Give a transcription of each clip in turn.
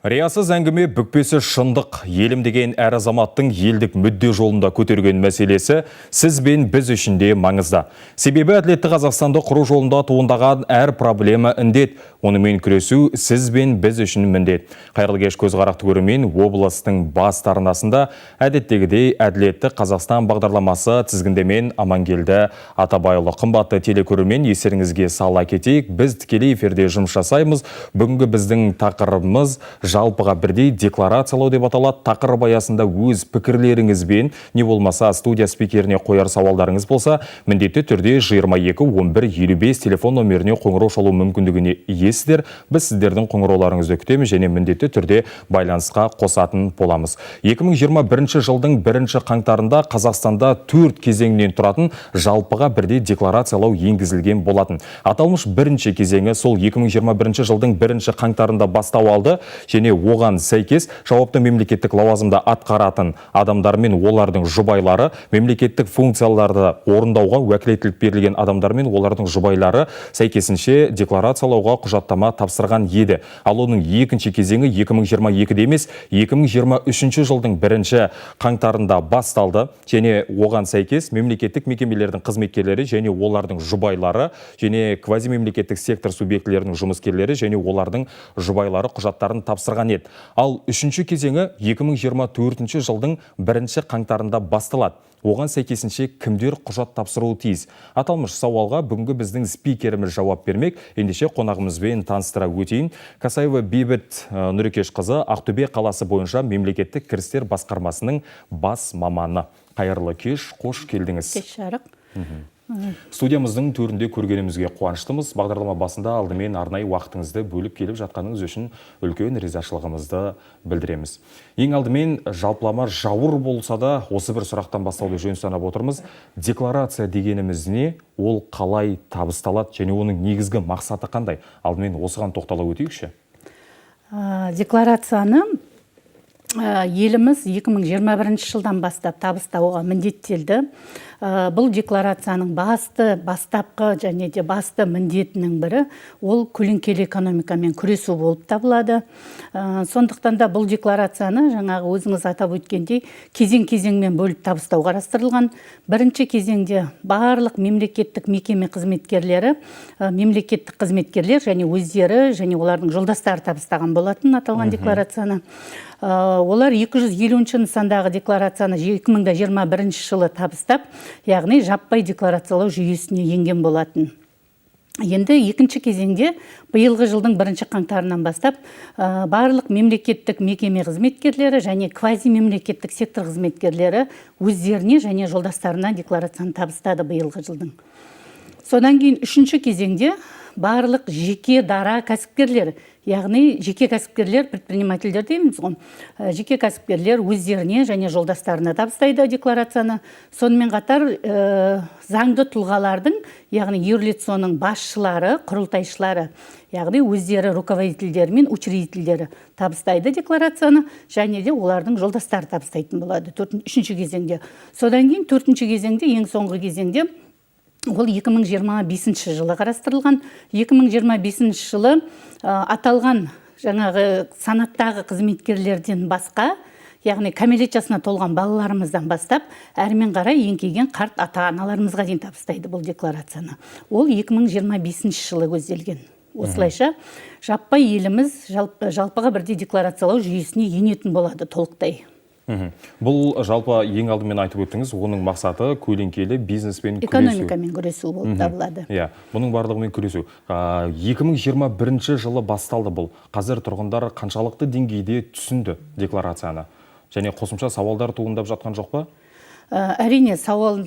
Риясыз әңгіме, бүкпесіз шындық. Елім деген әр азаматтың елдік мүдде жолында көтерген мәселесі сіз бен біз үшін де маңызды. Себебі әділетті Қазақстанды құру жолында туындаған әр проблема індет. Онымен күресу сіз бен біз үшін міндет. Қайырлы кеш, көзқарақты көрермен! Облыстың басты арнасында әдеттегідей «Әділетті Қазақстан» бағдарламасы, тізгінде мен, Амангелді Атабайұлы. Қымбатты телекөрермен, естеріңізге сала кетейік, біз тікелей эфирде жұмыс жасаймыз. Бүгінгі біздің тақырыбымыз «Жалпыға бірдей декларациялау» деп аталады. Тақырып аясында өз пікірлеріңізбен, не болмаса студия спикеріне қояр сауалдарыңыз болса, міндетті түрде 22 11 55 телефон номеріне қоңырау шалу мүмкіндігіне иесіздер. Біз сіздердің қоңырауларыңызды күтеміз және міндетті түрде байланысқа қосатын боламыз. 2021 жылдың бірінші қаңтарында Қазақстанда төрт кезеңнен тұратын жалпыға бірдей декларациялау енгізілген болатын. Аталмыш бірінші кезеңі сол 2021 жылдың бірінші қаңтарында бастау алды және оған сәйкес жауапты мемлекеттік лауазымда атқаратын адамдар мен олардың жұбайлары, мемлекеттік функцияларды орындауға уәкілеттілік берілген адамдар мен олардың жұбайлары сәйкесінше декларациялауға құжаттама тапсырған еді. Ал оның екінші кезеңі 2022-де емес, 2023 жылдың бірінші қаңтарында басталды және оған сәйкес мемлекеттік мекемелердің қызметкерлері және олардың жұбайлары және квазимемлекеттік сектор субъектілерінің жұмыскерлері және олардың жұбайлары құжаттарын тапсырған еді. Ал үшінші кезеңі 2024 жылдың бірінші қаңтарында басталады. Оған сәйкесінше кімдер құжат тапсыруы тиіс? Аталмыш сауалға бүгінгі біздің спикеріміз жауап бермек. Ендеше қонағымызбен таныстыра өтейін. Касаева Бейбіт Нұрекешқызы, Ақтөбе қаласы бойынша мемлекеттік кірістер басқармасының бас маманы. Қайырлы кеш, қош келдіңіз. Кеш жарық. Студиямыздың төрінде көргенімізге қуаныштымыз. Бағдарлама басында алдымен арнайы уақытыңызды бөліп келіп жатқаныңыз үшін үлкен ризашылығымызды білдіреміз. Ең алдымен жалпылама жауыр болса да, осы бір сұрақтан бастауды жөн санап отырмыз. Декларация дегеніміз не? Ол қалай табысталады және оның негізгі мақсаты қандай? Алдымен осыған тоқтала өтейікші. Декларацияны еліміз 2021 жылдан бастап табыстауға міндеттелді. Бұл декларацияның басты, бастапқы және де басты міндетінің бірі ол көлеңкелі экономикамен күресу болып табылады. Сондықтан да бұл декларацияны, жаңағы өзіңіз атап өткендей, кезең-кезеңмен бөліп табыстау қарастырылған. Бірінші кезеңде барлық мемлекеттік мекеме қызметкерлері, мемлекеттік қызметкерлер және өздері және олардың жолдастары табыстаған болатын аталған декларацияны. Олар 250 нысандағы декларацияны 2021 жылы табыстап, яғни жаппай декларациялау жүйесіне енген болатын. Енді екінші кезеңде биылғы жылдың бірінші қаңтарынан бастап барлық мемлекеттік мекеме қызметкерлері және квазимемлекеттік сектор қызметкерлері өздеріне және жолдастарына декларацияны табыстады биылғы жылдың. Содан кейін үшінші кезеңде барлық жеке дара кәсіпкерлер, яғни жеке кәсіпкерлер, предпринимательдер дейміз ғой, жеке кәсіпкерлер өздеріне және жолдастарына табыстайды декларацияны. Сонымен қатар заңды тұлғалардың, яғни юрлицоның басшылары, құрылтайшылары, яғни өздері, руководительдері мен учредительдері табыстайды декларацияны және де олардың жолдастары табыстайтын болады үшінші кезеңде. Содан кейін төртінші кезеңде, ең соңғы кезеңде, ол 2025 жылы қарастырылған. 2025 жылы аталған жаңағы санаттағы қызметкерлерден басқа, яғни кәмелет жасына толған балаларымыздан бастап әрмен қарай еңкейген қарт ата аналарымызға дейін табыстайды бұл декларацияны. Ол 2025 жылы көзделген. Осылайша жаппай еліміз жалпыға бірдей декларациялау жүйесіне енетін болады толықтай. Бұл жалпы ең алдымен айтып өттіңіз, оның мақсаты көлеңкелі бизнеспен күресу. Экономикамен күресу болып табылады. Иә, бұның барлығымен күресу. 2021 жылы басталды бұл. Қазір тұрғындар қаншалықты деңгейде түсінді декларацияны? Және қосымша сауалдар туындап жатқан жоқ па? Әрине, сауал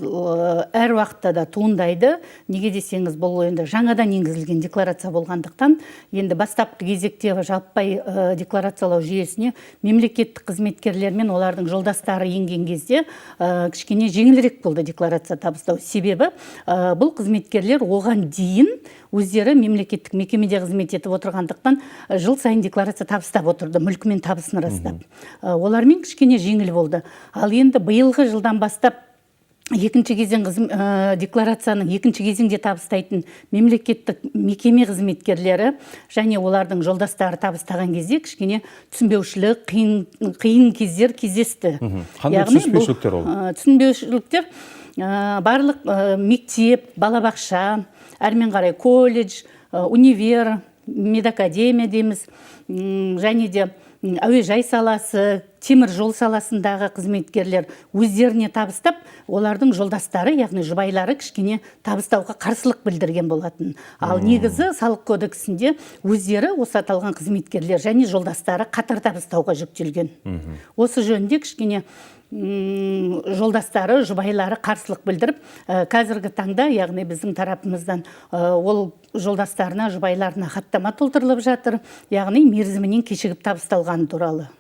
әр уақытта да туындайды. Неге десеңіз, бұл енді жаңадан енгізілген декларация болғандықтан, енді бастапқы кезекте жаппай декларациялау жүйесіне мемлекеттік қызметкерлер мен олардың жолдастары енген кезде кішкене жеңілірек болды декларация табыстау. Себебі бұл қызметкерлер оған дейін өздері мемлекеттік мекемеде қызмет етіп отырғандықтан, жыл сайын декларация табыстап отырды, мүлкі мен табысын растап. Олармен кішкене жеңіл болды. Ал енді биылғы жылдан бастап Екінші кезең декларацияның екінші кезеңде табыстайтын мемлекеттік мекеме қызметкерлері және олардың жолдастары табыстаған кезде кішкене түсінбеушілік, қиын кездер кездесті. Қандай Яғни бұл, түсініспеушіліктер ол? Түсінбеушіліктер барлық мектеп, балабақша, әрмен қарай колледж, универ, медакадемия дейміз, және де әуежай саласы, темір жол саласындағы қызметкерлер өздеріне табыстап, олардың жолдастары, яғни жұбайлары кішкене табыстауға қарсылық білдірген болатын. Ал негізі салық кодексінде өздері осы аталған қызметкерлер және жолдастары қатар табыстауға жүктелген. Осы жөнінде кішкене жолдастары, жұбайлары қарсылық білдіріп, қазіргі таңда, яғни біздің тарапымыздан ол жолдастарына, жұбайларына хаттама толтырылып жатыр, яғни мерзімінен кешігіп табысталғаны туралы.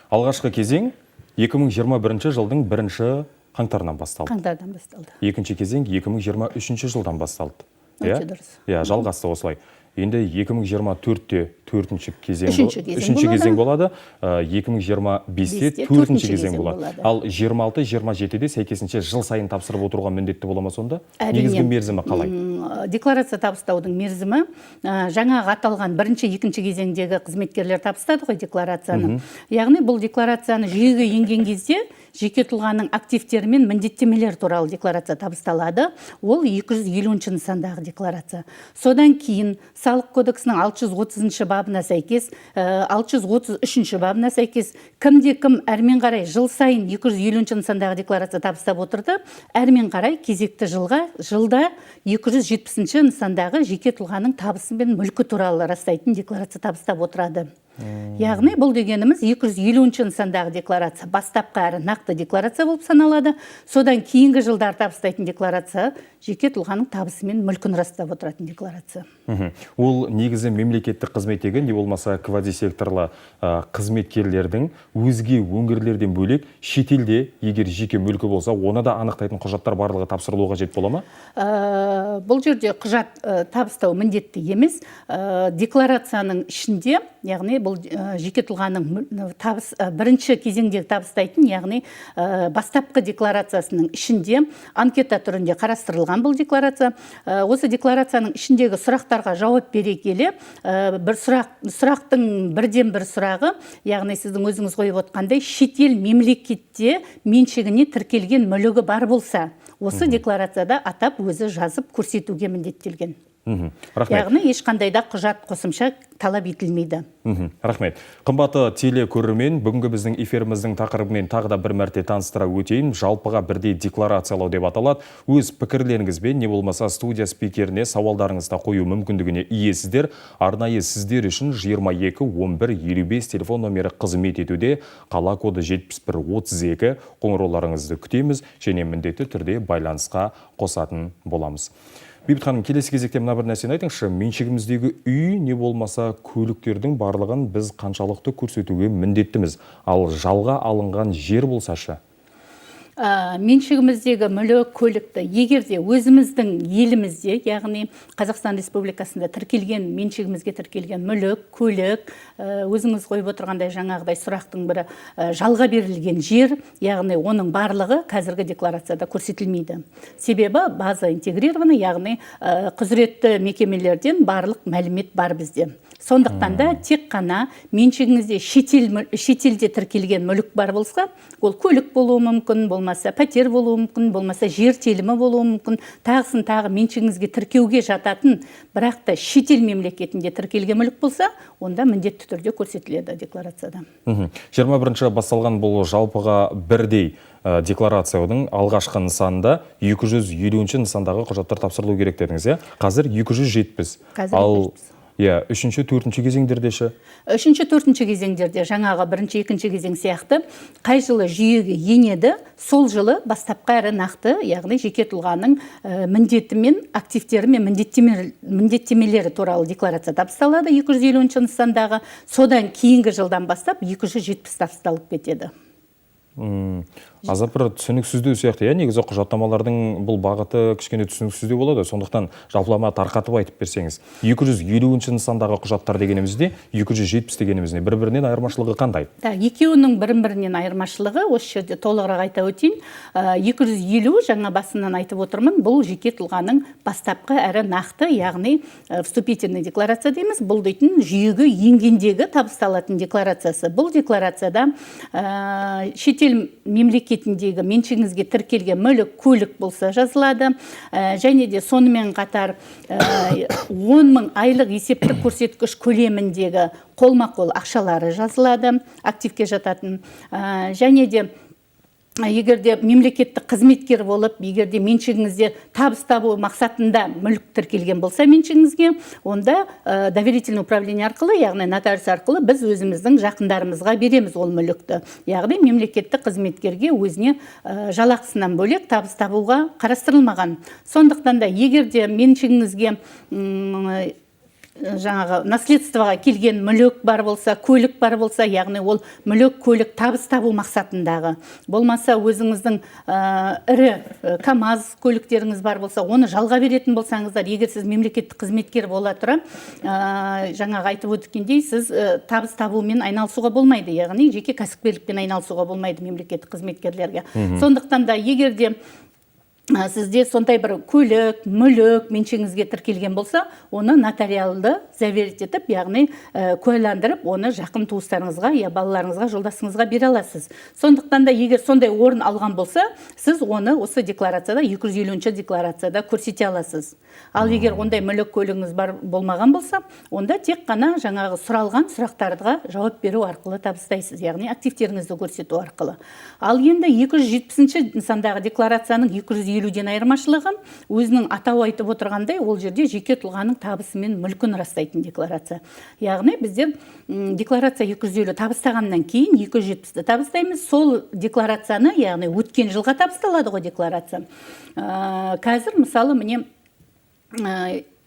Алғашқы кезең 2021 жылдың бірінші қаңтарынан басталды. Қаңтардан басталды. Екінші кезең 2023 жылдан басталды. Өте Иә? дұрыс. Иә, жалғасты осылай. Енді 2024-те төртінші кезең Үшінші кезең үшінші болады. кезең болады. 2025-те Бесте төртінші төртінші кезең кезең болады. болады. Ал 26-27-де сәйкесінше жыл сайын тапсырып отыруға міндетті бола ма сонда? Әрине. Негізгі мерзімі қалай? Декларация табыстаудың мерзімі, жаңағы аталған бірінші, екінші кезеңдегі қызметкерлер табыстады ғой декларацияны. Яғни бұл декларацияны жүйеге енген кезде жеке тұлғаның активтері мен міндеттемелер туралы декларация табысталады. Ол 250 нысандағы декларация. Содан кейін салық кодексінің 630 бабына сәйкес, 633 бабына сәйкес кімде кім әрмен қарай жыл сайын 250 нысандағы декларация табыстап отырды, әрмен қарай кезекті жылға жылда 270 нысандағы жеке тұлғаның табысы мен мүлкі туралы растайтын декларация табыстап отырады. Яғни бұл дегеніміз 250 нысандағы декларация бастапқы әрі нақты декларация болып саналады. Содан кейінгі жылдар табыстайтын декларация жеке тұлғаның табысы мен мүлкін растап отыратын декларация. Ол негізі мемлекеттік қызметтегі, не болмаса квазисекторлы қызметкерлердің өзге өңірлерден бөлек шетелде егер жеке мүлкі болса, оны да анықтайтын құжаттар барлығы тапсырылуы қажет бола ма? Бұл жерде құжат табыстау міндетті емес. Декларацияның ішінде, яғни бұл жеке тұлғаның табыс, бірінші кезеңдегі табыстайтын, яғни бастапқы декларациясының ішінде анкета түрінде қарастырылған бұл декларация. Осы декларацияның ішіндегі сұрақтарға жауап бере келе, бір сұрақ, сұрақтың бірден бір сұрағы, яғни сіздің өзіңіз қойып отқандай, шетел мемлекетте меншігіне тіркелген мүлігі бар болса, осы декларацияда атап өзі жазып көрсетуге міндеттелген. Рахмет. Яғни ешқандай да құжат қосымша талап етілмейді. Рахмет. Қымбатты телекөрермен, бүгінгі біздің эфиріміздің тақырыбымен тағы да бір мәрте таныстыра өтейін. Жалпыға бірдей декларациялау деп аталады. Өз пікірлеріңізбен, не болмаса студия спикеріне сауалдарыңызды қою мүмкіндігіне иесіздер. Арнайы сіздер үшін 22 11 55 телефон номері қызмет етуде. Қала коды 71 32, қоңырауларыңызды күтеміз және міндетті түрде байланысқа қосатын боламыз. Бейбіт ханым, келесі кезекте мына бір нәрсені айтыңызшы. Меншігіміздегі үй, не болмаса көліктердің барлығын біз қаншалықты көрсетуге міндеттіміз? Ал жалға алынған жер болсашы? Меншігіміздегі мүлік, көлікті егер де өзіміздің елімізде, яғни Қазақстан Республикасында тіркелген, меншігімізге тіркелген мүлік, көлік, өзіңіз қойып отырғандай жаңағыдай сұрақтың бірі, жалға берілген жер, яғни оның барлығы қазіргі декларацияда көрсетілмейді. Себебі база интегрирована, яғни, құзыретті мекемелерден барлық мәлімет бар бізде. Сондықтан да тек қана меншігіңізде шетелде тіркелген мүлік бар болса, ол көлік болуы мүмкін, болмаса пәтер болуы мүмкін, болмаса жер телімі болуы мүмкін, тағысын тағы меншігіңізге тіркеуге жататын, бірақ та шетел мемлекетінде тіркелген мүлік болса, онда міндетті түрде көрсетіледі декларацияда. 21-ші басталған бұл жалпыға бірдей декларацияның алғашқы нысанында 250-ші нысандағы құжаттар тапсырылу керек дедіңіз, иә? Қазір 270. Қазір Ал 270. Иә, үшінші, төртінші кезеңдерде ше? Үшінші, төртінші кезеңдерде жаңағы бірінші, екінші кезең сияқты қай жылы жүйеге енеді, сол жылы бастапқы әрі нақты, яғни жеке тұлғаның міндеті мен активтері мен міндеттемелері туралы декларация табысталады 250-нысандағы, содан кейінгі жылдан бастап 270 табысталып кетеді. Аздап бір түсініксіздеу сияқты, иә, негізі құжаттамалардың бұл бағыты кішкене түсініксіздеу болады. Сондықтан жалпылама тарқатып айтып берсеңіз, 250-ші нысандағы құжаттар дегенімізде, 270 дегеніміз не? Бір-бірінен айырмашылығы қандай? Да, екеуінің бірін-бірінен айырмашылығы осы жерде толығырақ айта өтейін. 250, жаңа басынан айтып отырмын, бұл жеке тұлғаның бастапқы әрі нақты, яғни вступительный декларация дейміз. Бұл дейтін жүйеге енгендегі табысталатын декларациясы. Бұл декларацияда шетел мемлекетіндегі меншігіңізге тіркелген мүлік, көлік болса жазылады. Және де сонымен қатар 10 мың айлық есептік көрсеткіш көлеміндегі қолма-қол ақшалары жазылады, активке жататын. Және де егер де мемлекеттік қызметкер болып, егер де меншігіңізде табыс табу мақсатында мүлік тіркелген болса меншігіңізге, онда доверительный управление арқылы, яғни нотариус арқылы біз өзіміздің жақындарымызға береміз ол мүлікті. Яғни мемлекеттік қызметкерге өзіне жалақысынан бөлек табыс табуға қарастырылмаған. Сондықтан да егер де меншігіңізге жаңағы наследствоға келген мүлік бар болса, көлік бар болса, яғни ол мүлік, көлік табыс табу мақсатындағы болмаса, өзіңіздің ірі КАМАЗ көліктеріңіз бар болса, оны жалға беретін болсаңыздар, егер сіз мемлекеттік қызметкер бола тұра, жаңағы айтып өткендей, сіз табыс табумен айналысуға болмайды, яғни жеке кәсіпкерлікпен айналысуға болмайды мемлекеттік қызметкерлерге. Сондықтан да егер де сізде сондай бір көлік, мүлік меншігіңізге тіркелген болса, оны нотариалды заверить етіп, яғни куәландырып, оны жақын туыстарыңызға, я балаларыңызға, жолдасыңызға бере аласыз. Сондықтан да егер сондай орын алған болса, сіз оны осы декларацияда, 250 декларацияда көрсете аласыз. Ал егер ондай мүлік, көлігіңіз бар болмаған болса, онда тек қана жаңағы сұралған сұрақтарға жауап беру арқылы табыстайсыз, яғни активтеріңізді көрсету арқылы. Ал енді 270 нысандағы декларацияның 250-ден айырмашылығы, өзінің атауы айтып отырғандай, ол жерде жеке тұлғаның табысы мен мүлкін растайтын декларация. Яғни біздер декларация 250 табыстағаннан кейін 270-ті табыстаймыз. Сол декларацияны, яғни өткен жылға табысталады ғой декларация. Қазір мысалы, міне,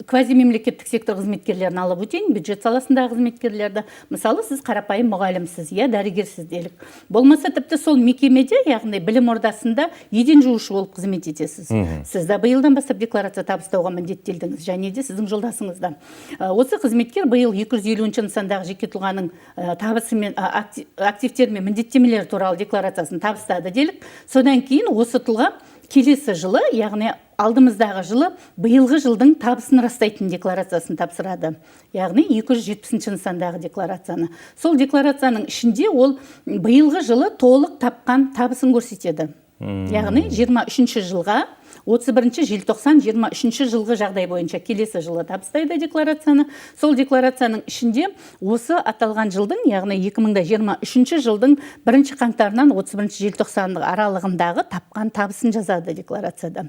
квазимемлекеттік сектор қызметкерлерін алып өтейін, бюджет саласындағы қызметкерлерді. Мысалы, сіз қарапайым мұғалімсіз, иә, дәрігерсіз делік. Болмаса тіпті сол мекемеде, яғни білім ордасында еден жуушы болып қызмет етесіз. Сіз де биылдан бастап декларация табыстауға міндеттелдіңіз, және де сіздің жолдасыңыз да. Осы қызметкер биыл 250 нысандағы жеке тұлғаның табысы мен активтері мен міндеттемелері туралы декларациясын табыстады делік. Содан кейін осы тұлға келесі жылы, яғни алдымыздағы жылы, биылғы жылдың табысын растайтын декларациясын тапсырады. Яғни 270 нысандағы декларацияны. Сол декларацияның ішінде ол биылғы жылы толық тапқан табысын көрсетеді. Яғни 23 жылға, 31 желтоқсан 23 жылғы жағдай бойынша келесі жылы табыстайды декларацияны. Сол декларацияның ішінде осы аталған жылдың, яғни 2023 жылдың 1 қаңтарынан 31 желтоқсан аралығындағы тапқан табысын жазады декларацияда.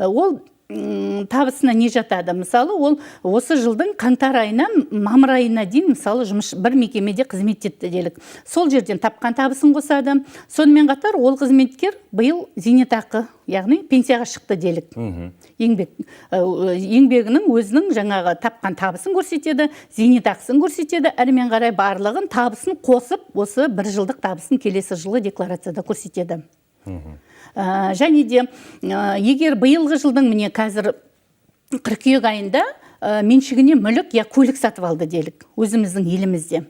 Ол табысына не жатады? Мысалы, ол осы жылдың қаңтар айынан мамыр айына дейін, мысалы, жұмыс бір мекемеде қызмет етті делік. Сол жерден тапқан табысын қосады. Сонымен қатар ол қызметкер биыл зейнетақы, яғни пенсияға шықты делік. Еңбегінің өзінің жаңағы тапқан табысын көрсетеді, зейнетақысын көрсетеді, әрмен қарай барлығын табысын қосып, осы бір жылдық табысын келесі жылы декларацияда көрсетеді. Және де егер биылғы жылдың, міне, қазір қыркүйек айында меншігіне мүлік я көлік сатып алды делік өзіміздің елімізде.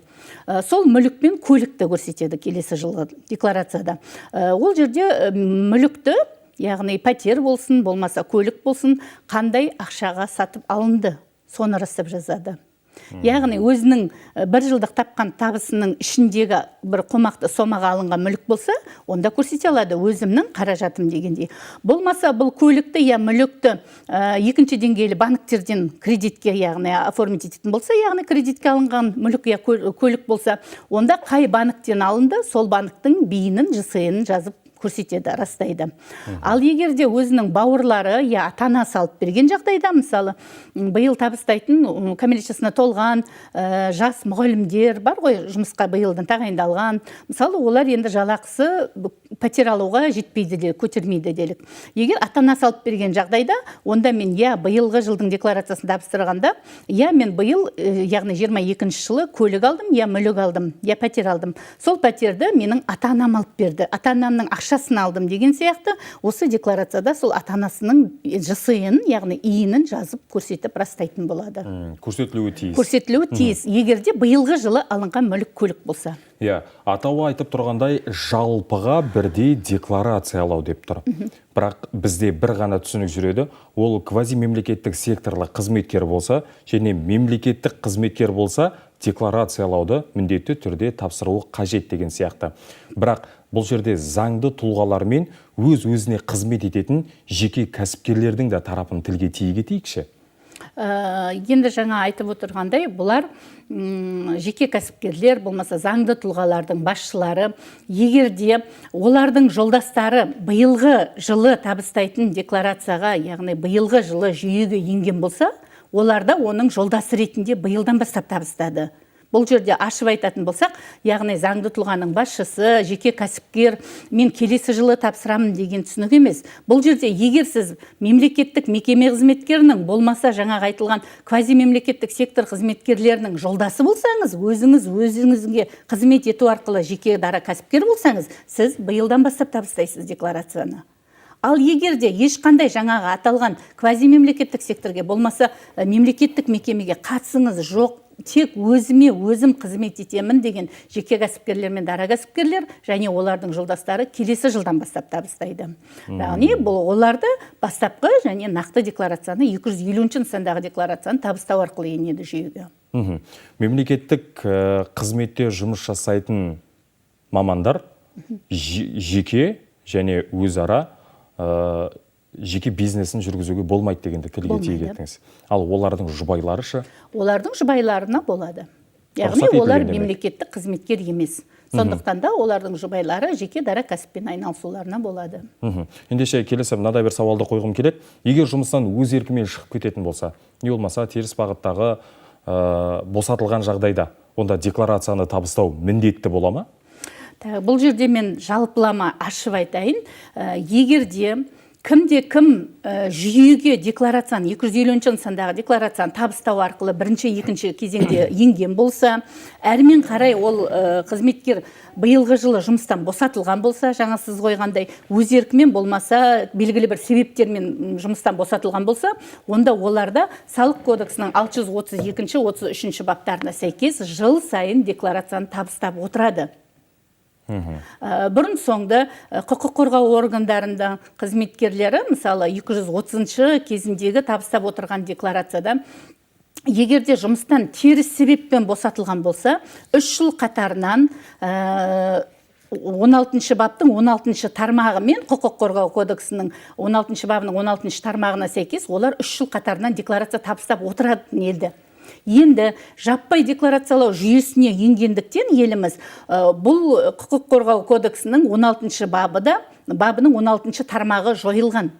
Сол мүлік пен көлікті көрсетеді келесі жылғы декларацияда. Ол жерде мүлікті, яғни пәтер болсын, болмаса көлік болсын, қандай ақшаға сатып алынды, соны растап жазады. Яғни өзінің бір жылдық тапқан табысының ішіндегі бір қомақты сомаға алынған мүлік болса, онда көрсете алады өзімнің қаражатым дегендей. Болмаса бұл көлікті я мүлікті екінші деңгейлі банктерден кредитке, яғни оформить ететін болса, яғни кредитке алынған мүлік я көлік болса, онда қай банктен алынды, сол банктің БИН-ін, ЖСН-ін жазып көрсетеді. көрсетеді, растайды. Ал егер де өзінің бауырлары я ата анасы алып берген жағдайда, мысалы, биыл табыстайтын, кәмелет жасына толған жас мұғалімдер бар ғой, жұмысқа биылдан тағайындалған, мысалы, олар енді жалақысы пәтер алуға жетпейді де, көтермейді делік. Егер ата анасы алып берген жағдайда, онда мен я биылғы жылдың декларациясын тапсырғанда, я мен биыл, яғни 22 жылы көлік алдым, я мүлік алдым, я пәтер алдым, сол пәтерді менің ата анам алып берді, ата анамның ақшасын алдым деген сияқты, осы декларацияда сол ата анасының ЖСН, яғни ИИН-ін жазып, көрсетіп, растайтын болады. Көрсетілуі тиіс. Көрсетілуі тиіс, егер де биылғы жылы алынған мүлік, көлік болса. Иә, атауы айтып тұрғандай, жалпыға бірдей декларациялау деп тұр. Бірақ бізде бір ғана түсінік жүреді, ол квазимемлекеттік секторлы қызметкер болса және мемлекеттік қызметкер болса, декларациялауды міндетті түрде тапсыруы қажет деген сияқты. Бірақ бұл жерде заңды тұлғалар мен өз өзіне қызмет ететін жеке кәсіпкерлердің де тарапын тілге тиек етейікші. Енді жаңа айтып отырғандай, бұлар жеке кәсіпкерлер болмаса заңды тұлғалардың басшылары, егер де олардың жолдастары биылғы жылы табыстайтын декларацияға, яғни биылғы жылы жүйеге енген болса, олар да оның жолдасы ретінде биылдан бастап табыстады. Бұл жерде ашып айтатын болсақ, яғни заңды тұлғаның басшысы, жеке кәсіпкер, мен келесі жылы тапсырамын деген түсінік емес. Бұл жерде егер сіз мемлекеттік мекеме қызметкерінің болмаса жаңағы айтылған квазимемлекеттік сектор қызметкерлерінің жолдасы болсаңыз, өзіңіз өзіңізге қызмет ету арқылы жеке дара кәсіпкер болсаңыз, сіз биылдан бастап табыстайсыз декларацияны. Ал егер де ешқандай жаңағы аталған квазимемлекеттік секторге болмаса мемлекеттік мекемеге қатысыңыз жоқ, тек өзіме өзім қызмет етемін деген жеке кәсіпкерлер мен дара кәсіпкерлер және олардың жолдастары келесі жылдан бастап табыстайды. Яғни бұл оларды бастапқы және нақты декларацияны, 250 нысандағы декларацияны табыстау арқылы енеді жүйеге. Мемлекеттік қызметте жұмыс жасайтын мамандар жеке және өзара жеке бизнесін жүргізуге болмайды дегенді тілге тиек еттіңіз. Ал олардың жұбайлары ше? Олардың жұбайларына болады. Яғни Рұқсат олар етілген демек. мемлекеттік қызметкер емес. Сондықтан да олардың жұбайлары жеке дара кәсіппен айналысуларына болады. Ендеше келесі мынадай бір сауалды қойғым келеді. Егер жұмыстан өз еркімен шығып кететін болса, не болмаса теріс бағыттағы босатылған жағдайда, онда декларацияны табыстау міндетті бола ма? Бұл жерде мен жалпылама ашып айтайын. Егер де кімде кім жүйеге декларацияны, 250 нысандағы декларацияны табыстау арқылы бірінші, екінші кезеңде енген болса, әрмен қарай ол қызметкер биылғы жылы жұмыстан босатылған болса, жаңа сіз қойғандай, өз еркімен болмаса белгілі бір себептермен жұмыстан босатылған болса, онда оларда Салық кодексінің 632, 33 баптарына сәйкес жыл сайын декларацияны табыстап отырады. Бұрын соңды құқық қорғау органдарында қызметкерлері, мысалы, 230 кезіндегі табыстап отырған декларацияда, егер де жұмыстан теріс себеппен босатылған болса, 3 жыл қатарынан, 16 баптың 16 тармағымен, құқық қорғау кодексінің 16 бабының 16 тармағына сәйкес олар 3 жыл қатарынан декларация табыстап отыратын еді. Енді жаппай декларациялау жүйесіне енгендіктен еліміз, бұл құқық қорғау кодексінің 16 бабының 16 тармағы жойылған.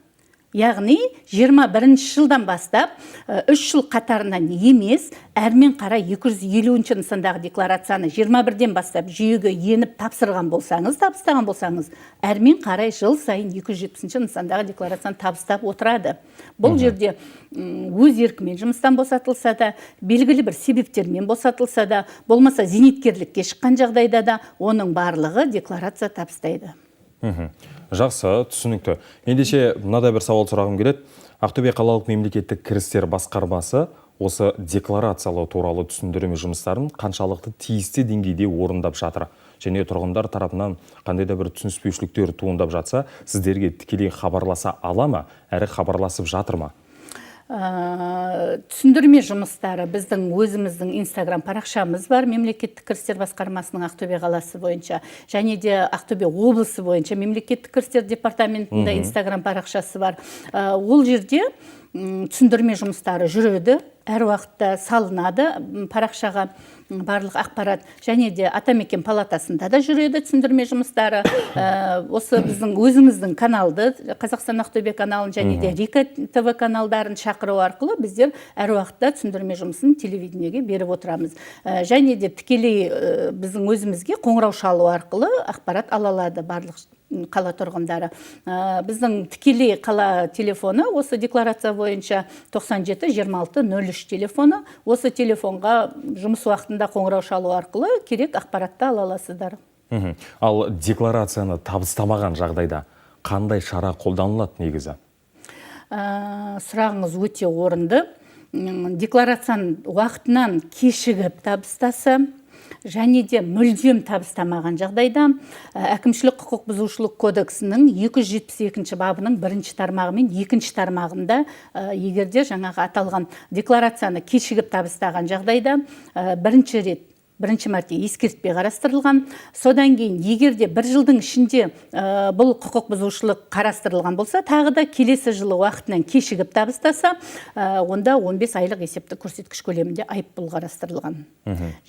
Яғни 21 жылдан бастап, 3 жыл қатарынан емес, әрмен қарай 250 нысандағы декларацияны 21-ден бастап жүйеге еніп тапсырған болсаңыз, табыстаған болсаңыз, әрмен қарай жыл сайын 270 нысандағы декларацияны табыстап отырады. Бұл жерде, өз еркімен жұмыстан босатылса да, белгілі бір себептермен босатылса да, болмаса зейнеткерлікке шыққан жағдайда да, оның барлығы декларация табыстайды. Жақсы, түсінікті. Ендеше мынадай бір сауал сұрағым келеді. Ақтөбе қалалық мемлекеттік кірістер басқармасы осы декларациялау туралы түсіндірме жұмыстарын қаншалықты тиісті деңгейде орындап жатыр? Және тұрғындар тарапынан қандай да бір түсініспеушіліктер туындап жатса, сіздерге тікелей хабарласа ала ма, әрі хабарласып жатыр ма? Түсіндірме жұмыстары біздің өзіміздің Инстаграм парақшамыз бар, мемлекеттік кірістер басқармасының Ақтөбе қаласы бойынша және де Ақтөбе облысы бойынша мемлекеттік кірістер департаментінде Инстаграм парақшасы бар. Ол жерде түсіндірме жұмыстары жүреді, әр уақытта салынады, парақшаға. Барлық ақпарат және де Атамекен палатасында да жүреді түсіндірме жұмыстары. Осы біздің өзіміздің каналды, Қазақстан Ақтөбе каналын және де Рика ТВ каналдарын шақыру арқылы біздер әр уақытта түсіндірме жұмысын телевидениеге беріп отырамыз. Және де тікелей біздің өзімізге қоңырау шалу арқылы ақпарат ала алады барлық қала тұрғындары. Біздің тікелей қала телефоны осы декларация бойынша 97 26 03 телефоны. Осы телефонға жұмыс уақытында қоңырау шалу арқылы керек ақпаратты ала аласыздар. Ал декларацияны табыстамаған жағдайда қандай шара қолданылады негізі? Сұрағыңыз өте орынды. Декларацияны уақытынан кешігіп табыстаса және де мүлдем табыстамаған жағдайда әкімшілік құқық бұзушылық кодексінің 272 бабының бірінші тармағы мен екінші тармағында, егер де жаңағы аталған декларацияны кешігіп табыстаған жағдайда, бірінші рет, бірінші мәрте ескертпе қарастырылған. Содан кейін егер де бір жылдың ішінде бұл құқық бұзушылық қарастырылған болса, тағы да келесі жылы уақытынан кешігіп табыстаса, онда 15 айлық есептік көрсеткіш көлемінде айыппұл қарастырылған.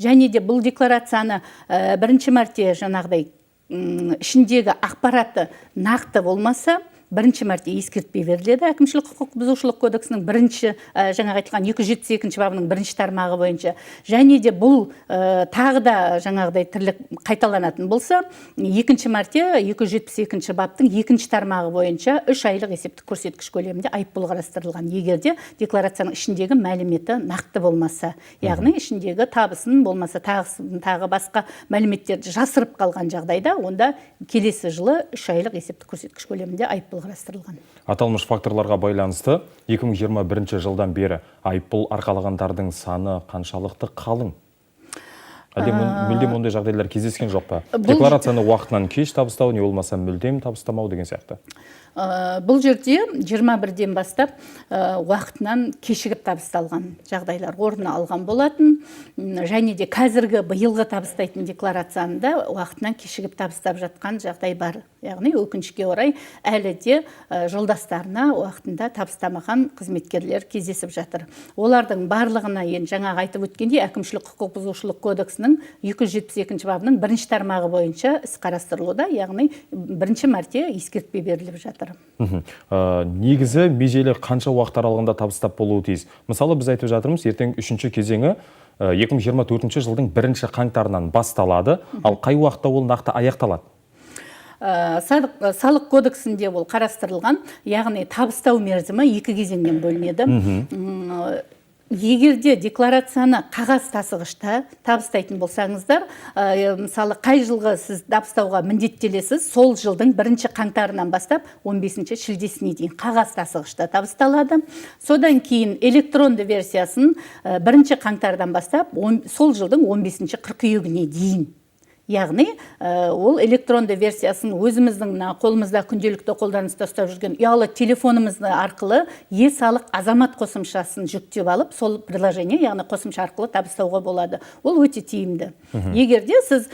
Және де бұл декларацияны бірінші мәрте жаңағыдай, ішіндегі ақпараты нақты болмаса, бірінші мәрте ескертпе беріледі әкімшілік құқық бұзушылық кодексінің бірінші, жаңағы айтылған 272 бабының бірінші тармағы бойынша. Және де бұл тағы да жаңағыдай тірлік қайталанатын болса, екінші мәрте 272 баптың екінші тармағы бойынша 3 айлық есептік көрсеткіш көлемінде айыппұл қарастырылған. Егер де декларацияның ішіндегі мәліметі нақты болмаса, яғни ішіндегі табысын болмаса тағы басқа мәліметтерді жасырып қалған жағдайда, онда келесі жылы 3 айлық есептік көрсеткіш көлемінде айыппұл қарастырылған. Аталмыш факторларға байланысты 2021 жылдан бері айыппұл арқалағандардың саны қаншалықты қалың? Әлде мүлдем ондай жағдайлар кездескен жоқ па? Декларацияны уақытынан кеш табыстау, не болмаса мүлдем табыстамау деген сияқты. Бұл жерде 21-ден бастап, уақытынан кешігіп табысталған жағдайлар орын алған болатын. Және де қазіргі биылғы табыстайтын декларацияны да уақытынан кешігіп табыстап жатқан жағдай бар. Яғни өкінішке орай әлі де жолдастарына уақытында табыстамаған қызметкерлер кездесіп жатыр. Олардың барлығына енді жаңағы айтып өткендей әкімшілік құқық бұзушылық кодексінің 272 бабының бірінші тармағы бойынша іс қарастырылуда, яғни бірінші мәрте ескертпе беріліп жатыр. Негізі межелі қанша уақыт аралығында табыстап болуы тиіс? Мысалы, біз айтып жатырмыз, ертең үшінші кезеңі, 2024 жылдың бірінші қаңтарынан басталады, ал қай уақытта ол нақты аяқталады? Салық кодексінде ол қарастырылған, яғни табыстау мерзімі екі кезеңнен бөлінеді. Егер де декларацияны қағаз тасығышта табыстайтын болсаңыздар, мысалы, қай жылғы сіз табыстауға міндеттелесіз, сол жылдың бірінші қаңтарынан бастап 15 шілдесіне дейін қағаз тасығышта табысталады. Содан кейін электронды версиясын, бірінші қаңтардан бастап сол жылдың 15 қыркүйегіне дейін. Яғни, ол электронды версиясын өзіміздің мына қолымызда күнделікті қолданыста ұстап жүрген ұялы телефонымызды арқылы е-салық азамат қосымшасын жүктеп алып, сол приложение, яғни қосымша арқылы табыстауға болады. Ол өте тиімді. Егер де сіз,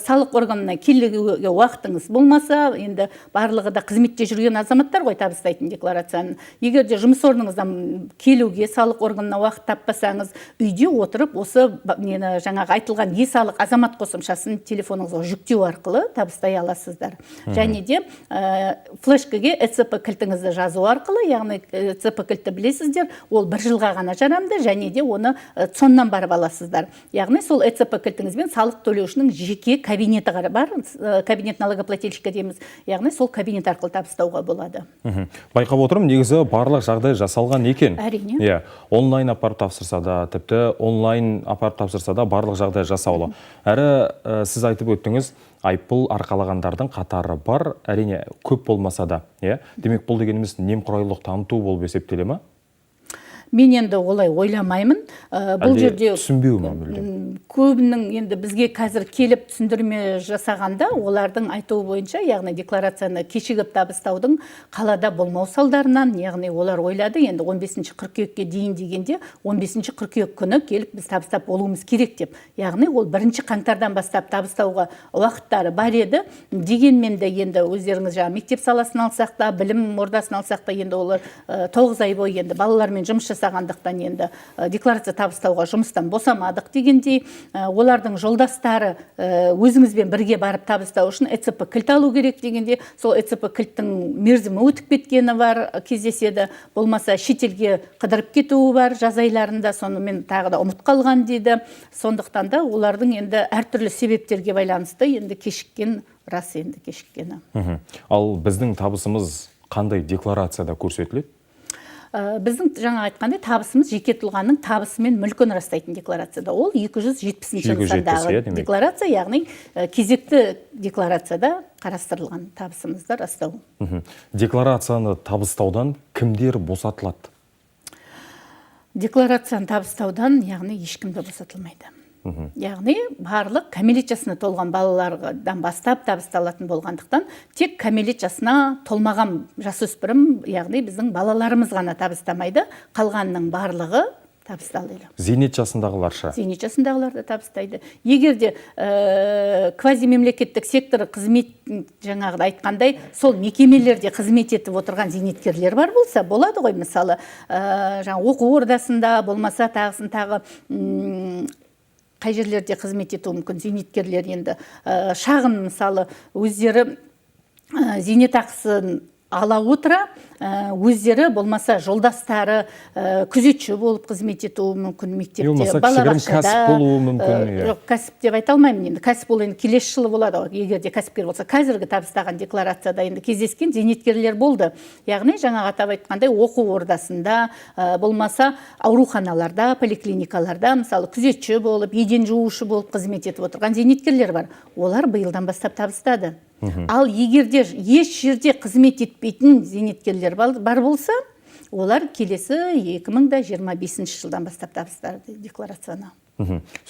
салық органына келуге уақытыңыз болмаса, енді барлығы да қызметте жүрген азаматтар ғой табыстайтын декларацияны. Егер де жұмыс орныңыздан келуге салық органына уақыт таппасаңыз, үйде отырып осы нені жаңағы айтылған е-салық азамат қосымшасын телефоныңызға жүктеу арқылы табыстай аласыздар. Және де, флешкеге ЭЦП кілтіңізді жазу арқылы, яғни ЭЦП кілтті білесіздер, ол бір жылға ғана жарамды, және де оны, ЦОНнан барып аласыздар. Яғни сол ЭЦП кілтіңізбен салық төлеушінің жеке кабинеті бар, кабинет налогоплательщика дейміз, яғни сол кабинет арқылы табыстауға болады. Байқап отырмын, негізі барлық жағдай жасалған екен. Әрине. Иә, онлайн апарып тапсырса да, тіпті онлайн апарып тапсырса да барлық жағдай жасаулы. Әрі, сіз айтып өттіңіз, айыппұл арқалағандардың қатары бар, әрине көп болмаса да, иә? Демек, бұл дегеніміз немқұрайлық таныту болып есептеле ме? Мен енді олай ойламаймын. Бұл Әлде жерде түсінбеу ме мүлдем? Көбінің енді бізге қазір келіп түсіндірме жасағанда, олардың айтуы бойынша, яғни декларацияны кешігіп табыстаудың қалада болмау салдарынан, яғни олар ойлады, енді 15 қыркүйекке дейін дегенде 15 қыркүйек күні келіп біз табыстап болуымыз керек деп. Яғни ол бірінші қаңтардан бастап табыстауға уақыттары бар еді. Дегенмен де енді өздеріңіз жаңа мектеп саласын алсақ та, білім ордасын алсақ та, енді олар, 9 ай бойы енді балалармен жұмыс жасап жасағандықтан енді декларация табыстауға жұмыстан босамадық дегендей, олардың жолдастары өзіңізбен бірге барып табыстау үшін ЭЦП кілт алу керек дегенде, сол ЭЦП кілттің мерзімі өтіп кеткені бар, кездеседі, болмаса шетелге қыдырып кетуі бар жаз айларында, сонымен тағы да ұмыт қалған дейді. Сондықтан да олардың енді әртүрлі себептерге байланысты енді кешіккен рас, енді кешіккені. Ал біздің табысымыз қандай декларацияда көрсетіледі? Біздің жаңа айтқандай табысымыз жеке тұлғаның табысы мен мүлкін растайтын декларацияда. Ол 270 нысандағы декларация, яғни кезекті декларацияда қарастырылған табысымызды растау. Декларацияны табыстаудан кімдер босатылады? Декларацияны табыстаудан, яғни ешкім де босатылмайды. Яғни барлық кәмелет жасына толған балалардан бастап табысталатын болғандықтан, тек кәмелет жасына толмаған жасөспірім, яғни біздің балаларымыз ғана табыстамайды, қалғанының барлығы табысталады. Зейнет жасындағылар ше? Зейнет жасындағылар да табыстайды. Егер де квазимемлекеттік сектор қызмет, жаңағыда айтқандай, сол мекемелерде қызмет етіп отырған зейнеткерлер бар болса, болады ғой, мысалы, жаңа оқу ордасында, болмаса тағысын тағы қай жерлерде қызмет етуі мүмкін зейнеткерлер енді шағын, мысалы, өздері зейнетақысын ала отыра, өздері болмаса жолдастары күзетші болып қызмет етуі мүмкін мектепте, балабақшада. Кәсіп болуы мүмкін. Жоқ, кәсіп деп айта алмаймын енді. Кәсіп ол енді келесі жылы болады ғой, егер де кәсіпкер болса. Қазіргі табыстаған декларацияда енді кездескен зейнеткерлер болды. Яғни жаңағы атап айтқандай оқу ордасында, болмаса ауруханаларда, поликлиникаларда, мысалы, күзетші болып, еден жуушы болып қызмет етіп отырған зейнеткерлер бар. Олар биылдан бастап табыстады. Ал егер де еш жерде қызмет етпейтін зейнеткерлер бар болса, олар келесі 2025 жылдан бастап табыстады декларацияны.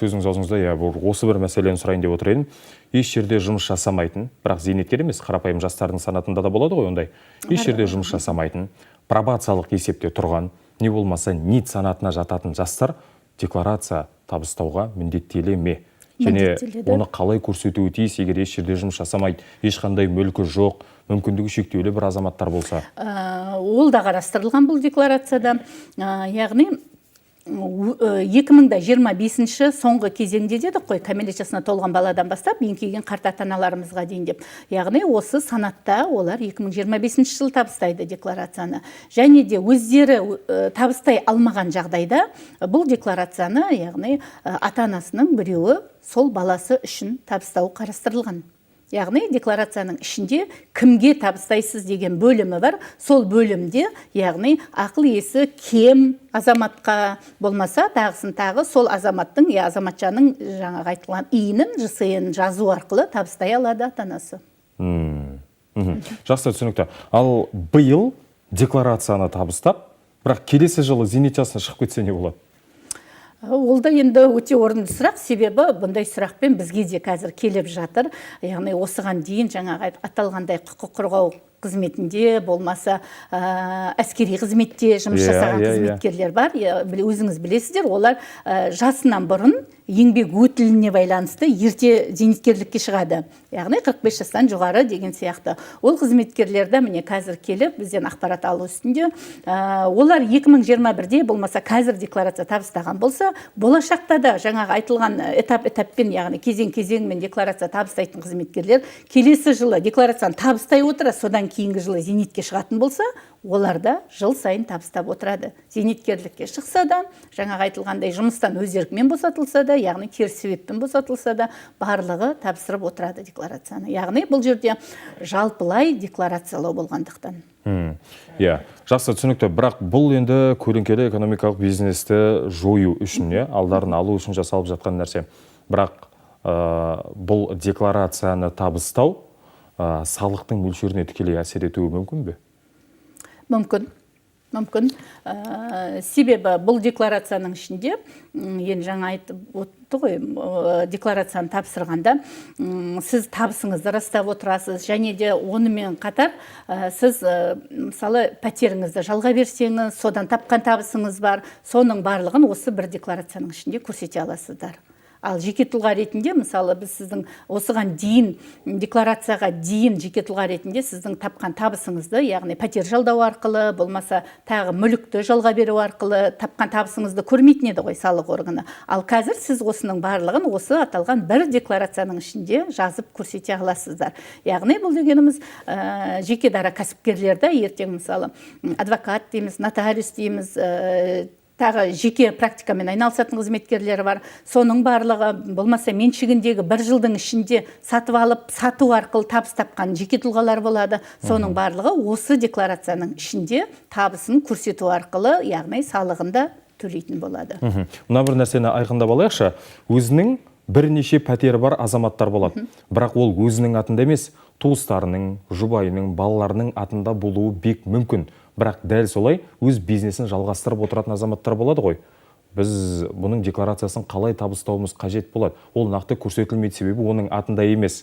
Сөзіңіз аузыңызда, иә, осы бір мәселені сұрайын деп отыр едім. Еш жерде жұмыс жасамайтын, бірақ зейнеткер емес, қарапайым жастардың санатында да болады ғой ондай. Еш жерде жұмыс жасамайтын, пробациялық есепте тұрған, не болмаса НИТ санатына жататын жастар декларация табыстауға міндеттеле ме? Және оны қалай көрсетуі тиіс, егер еш жерде жұмыс жасамайды, ешқандай мүлкі жоқ, мүмкіндігі шектеулі бір азаматтар болса? Ол да қарастырылған бұл декларацияда. Яғни 2025 соңғы кезеңде дедік қой, кәмелет жасына толған баладан бастап еңкейген қарт ата-аналарымызға дейін деп. Яғни осы санатта олар 2025 жылы табыстайды декларацияны. Және де өздері табыстай алмаған жағдайда бұл декларацияны, яғни ата-анасының біреуі сол баласы үшін табыстауы қарастырылған. Яғни декларацияның ішінде кімге табыстайсыз деген бөлімі бар. Сол бөлімде, яғни ақыл есі кем азаматқа болмаса тағысын тағы сол азаматтың, я азаматшаның жаңағы айтылған ИИН-ін, ЖСН жазу арқылы табыстай алады ата-анасы. Жақсы, түсінікті. Ал биыл декларацияны табыстап, бірақ келесі жылы зейнет жасына шығып кетсе не болады? Ол да енді өте орынды сұрақ, себебі бұндай сұрақпен бізге де қазір келіп жатыр. Яғни осыған дейін жаңағы аталғандай құқық қорғау қызметінде, болмаса әскери қызметте жұмыс жасаған қызметкерлер бар. Өзіңіз білесіздер, олар жасынан бұрын еңбек өтіліне байланысты ерте зейнеткерлікке шығады. Яғни 45 жастан жоғары деген сияқты. Ол қызметкерлерді міне қазір келіп бізден ақпарат алу үстінде. Олар 2021-де болмаса қазір декларация табыстаған болса, болашақта да жаңағы айтылған этап-этаппен, яғни кезең-кезеңмен декларация табыстайтын қызметкерлер келесі жылы декларацияны табыстай отыра, содан кейінгі жылы зейнетке шығатын болса, олар да жыл сайын табыстап отырады. Зейнеткерлікке шықса да, жаңағы айтылғандай жұмыстан өз еркімен босатылса да, яғни теріс себеппен босатылса да, барлығы тапсырып отырады декларацияны. Яғни бұл жерде жалпылай декларациялау болғандықтан. Иә, жақсы, түсінікті. Бірақ бұл енді көлеңкелі экономикалық бизнесті жою үшін, алдарын алу үшін жасалып жатқан нәрсе. Бірақ бұл декларацияны табыстау салықтың мөлшеріне тікелей әсер етуі мүмкін бе? Мүмкін. Мүмкін. Себебі бұл декларацияның ішінде, енді жаңа айтып отты ғой, декларацияны тапсырғанда, сіз табысыңызды растап отырасыз, және де онымен қатар, сіз, мысалы, пәтеріңізді жалға берсеңіз, содан тапқан табысыңыз бар, соның барлығын осы бір декларацияның ішінде көрсете аласыздар. Ал жеке тұлға ретінде, мысалы, біз сіздің осыған дейін, декларацияға дейін жеке тұлға ретінде сіздің тапқан табысыңызды, яғни пәтер жалдау арқылы, болмаса тағы мүлікті жалға беру арқылы тапқан табысыңызды көрмейтін еді ғой салық органы. Ал қазір сіз осының барлығын осы аталған бір декларацияның ішінде жазып көрсете аласыздар. Яғни бұл дегеніміз жеке дара кәсіпкерлерді ертең, мысалы, адвокат дейміз, нотариус дейміз, тағы жеке практикамен айналысатын қызметкерлері бар. Соның барлығы, болмаса меншігіндегі бір жылдың ішінде сатып алып, сату арқылы табыс тапқан жеке тұлғалар болады. Соның барлығы осы декларацияның ішінде табысын көрсету арқылы, яғни салығын да төлейтін болады. Мына бір нәрсені айқындап алайықшы. Өзінің бірнеше пәтері бар азаматтар болады. Бірақ ол өзінің атында емес, туыстарының, жұбайының, балаларының атында болуы бек мүмкін. Бірақ дәл солай өз бизнесін жалғастырып отыратын азаматтар болады ғой. Біз бұның декларациясын қалай табыстауымыз қажет болады? Ол нақты көрсетілмейді, себебі оның атында емес.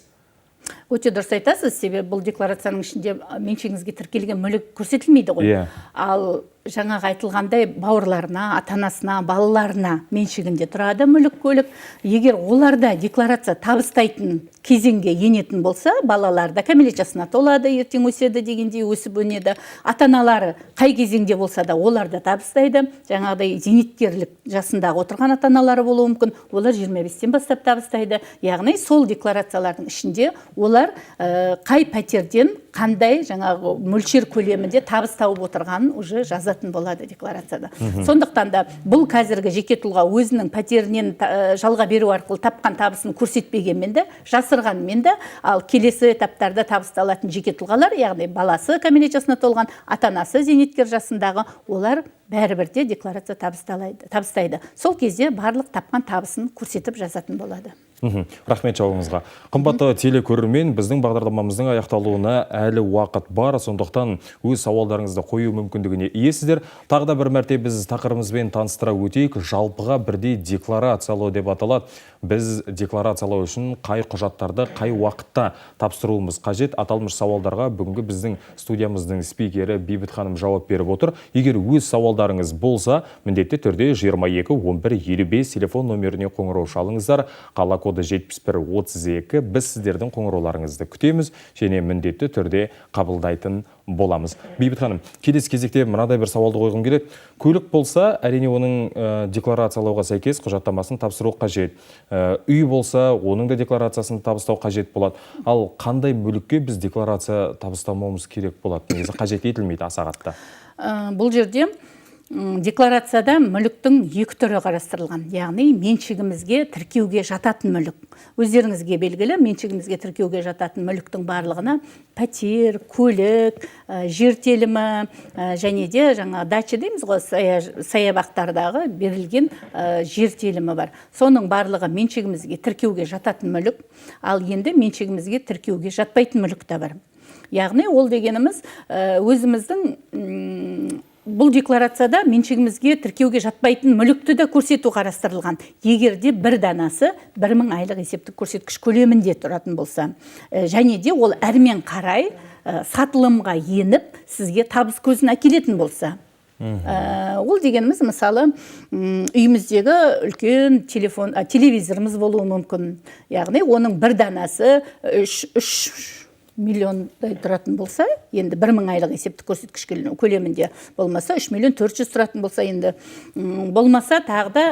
Өте дұрыс айтасыз, себебі бұл декларацияның ішінде меншігіңізге тіркелген мүлік көрсетілмейді ғой. Ал жаңағы айтылғандай бауырларына, ата-анасына, балаларына меншігінде тұрады мүлік, көлік. Егер оларда декларация табыстайтын кезеңге енетін болса, балалар да кәмелет жасына толады, ертең өседі дегендей өсіп өнеді. Ата-аналары қай кезеңде болса да олар да табыстайды. Жаңағыдай зейнеткерлік жасындағы отырған ата-аналары болуы мүмкін, олар 25-тен бастап табыстайды. Яғни сол декларациялардың ішінде олар қай пәтерден қандай жаңағы мөлшер көлемінде табыс тауып отырғанын уже жазатын болады декларацияда. Сондықтан да бұл қазіргі жеке тұлға өзінің пәтерінен жалға беру арқылы тапқан табысын көрсетпегенмен де, жасырғанмен де, ал келесі этаптарда табысталатын жеке тұлғалар, яғни баласы кәмелет жасына толған, ата-анасы зейнеткер жасындағы, олар бәрібір де декларация табыстайды. Сол кезде барлық тапқан табысын көрсетіп жазатын болады. Рахмет жауабыңызға. Қымбатты телекөрермен, біздің бағдарламамыздың аяқталуына әлі уақыт бар, сондықтан өз сауалдарыңызды қою мүмкіндігіне иесіздер. Тағы да бір мәрте біз тақырыбымызбен таныстыра өтейік. Жалпыға бірдей декларациялау деп аталады. Біз декларациялау үшін қай құжаттарды қай уақытта тапсыруымыз қажет? Аталмыш сауалдарға бүгінгі біздің студиямыздың спикері Бейбіт ханым жауап беріп отыр. Егер өз сауалдарыңыз болса, міндетті түрде 22 11 55 телефон номеріне қоңырау шалыңыздар. Қала коды 71 32. Біз сіздердің қоңырауларыңызды күтеміз және міндетті түрде қабылдайтын боламыз. Бейбіт ханым, келесі кезекте мынадай бір сауалды қойғым келеді. Көлік болса, әрине оның декларациялауға сәйкес құжаттамасын тапсыру қажет. Үй болса, оның да декларациясын табыстау қажет болады. Ал қандай мүлікке біз декларация табыстамауымыз керек болады? Негізі қажет етілмейді аса қатты. Бұл жерде декларацияда мүліктің екі түрі қарастырылған, яғни меншігімізге тіркеуге жататын мүлік. Өздеріңізге белгілі, меншігімізге тіркеуге жататын мүліктің барлығына пәтер, көлік, жер телімі, және де жаңа дача дейміз ғой, саябақтардағы берілген жер телімі бар. Соның барлығы меншігімізге тіркеуге жататын мүлік, ал енді меншігімізге тіркеуге жатпайтын мүлік те бар. Яғни ол дегеніміз, өзіміздің, бұл декларацияда меншігімізге тіркеуге жатпайтын мүлікті де көрсету қарастырылған. Егер де бір данасы 1000 айлық есептік көрсеткіш көлемінде тұратын болса, және де ол әрмен қарай сатылымға еніп, сізге табыс көзін әкелетін болса. Ол дегеніміз, мысалы, үйіміздегі үлкен телевизорымыз болуы мүмкін. Яғни оның бір данасы үш миллиондай тұратын болса, енді 1000 айлық есептік көрсеткіш көлемінде болмаса, үш миллион төрт жүз тұратын болса, енді, болмаса тағы да,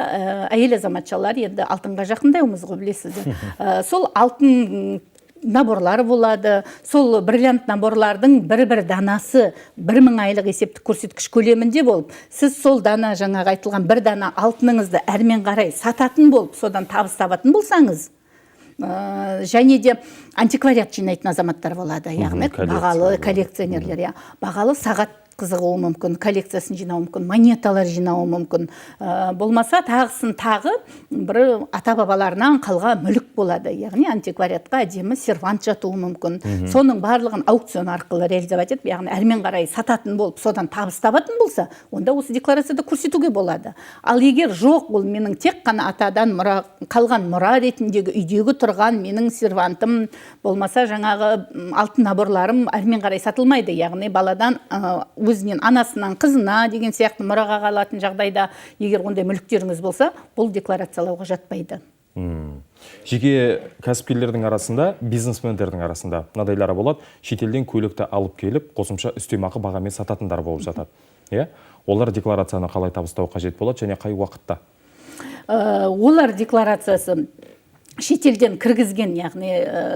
әйел азаматшалар енді алтынға жақындаймыз ғой, білесіздер. Сол алтын наборлары болады, сол бриллиант наборлардың бір-бір данасы 1000 айлық есептік көрсеткіш көлемінде болып, сіз сол дана, жаңағы айтылған бір дана алтыныңызды әрмен қарай сататын болып, содан табыс табатын болсаңыз, және де антиквариат жинайтын азаматтар болады, яғни бағалы коллекционерлер, иә, бағалы сағат қызығуы мүмкін, коллекциясын жинауы мүмкін, монеталар жинауы мүмкін. Болмаса тағысын тағы бір ата-бабаларынан қалған мүлік болады, яғни антиквариатқа әдемі сервант жатуы мүмкін. Соның барлығын аукцион арқылы реализовать етіп, яғни әрмен қарай сататын болып, содан табыс табатын болса, онда осы декларацияда көрсетуге болады. Ал егер жоқ, ол менің тек қана атадан қалған мұра ретіндегі үйдегі тұрған менің сервантым, болмаса жаңағы, алтын наборларым әрмен қарай сатылмайды, яғни баладан, өзінен, анасынан қызына деген сияқты мұраға қалатын жағдайда, егер ондай мүліктеріңіз болса, бұл декларациялауға жатпайды. Жеке кәсіпкерлердің арасында, бизнесмендердің арасында мынадайлары болады: шетелден көлікті алып келіп, қосымша үстемақы бағамен сататындар болып жатады. Иә? Олар декларацияны қалай табыстау қажет болады және қай уақытта? Олар декларациясы шетелден кіргізген, яғни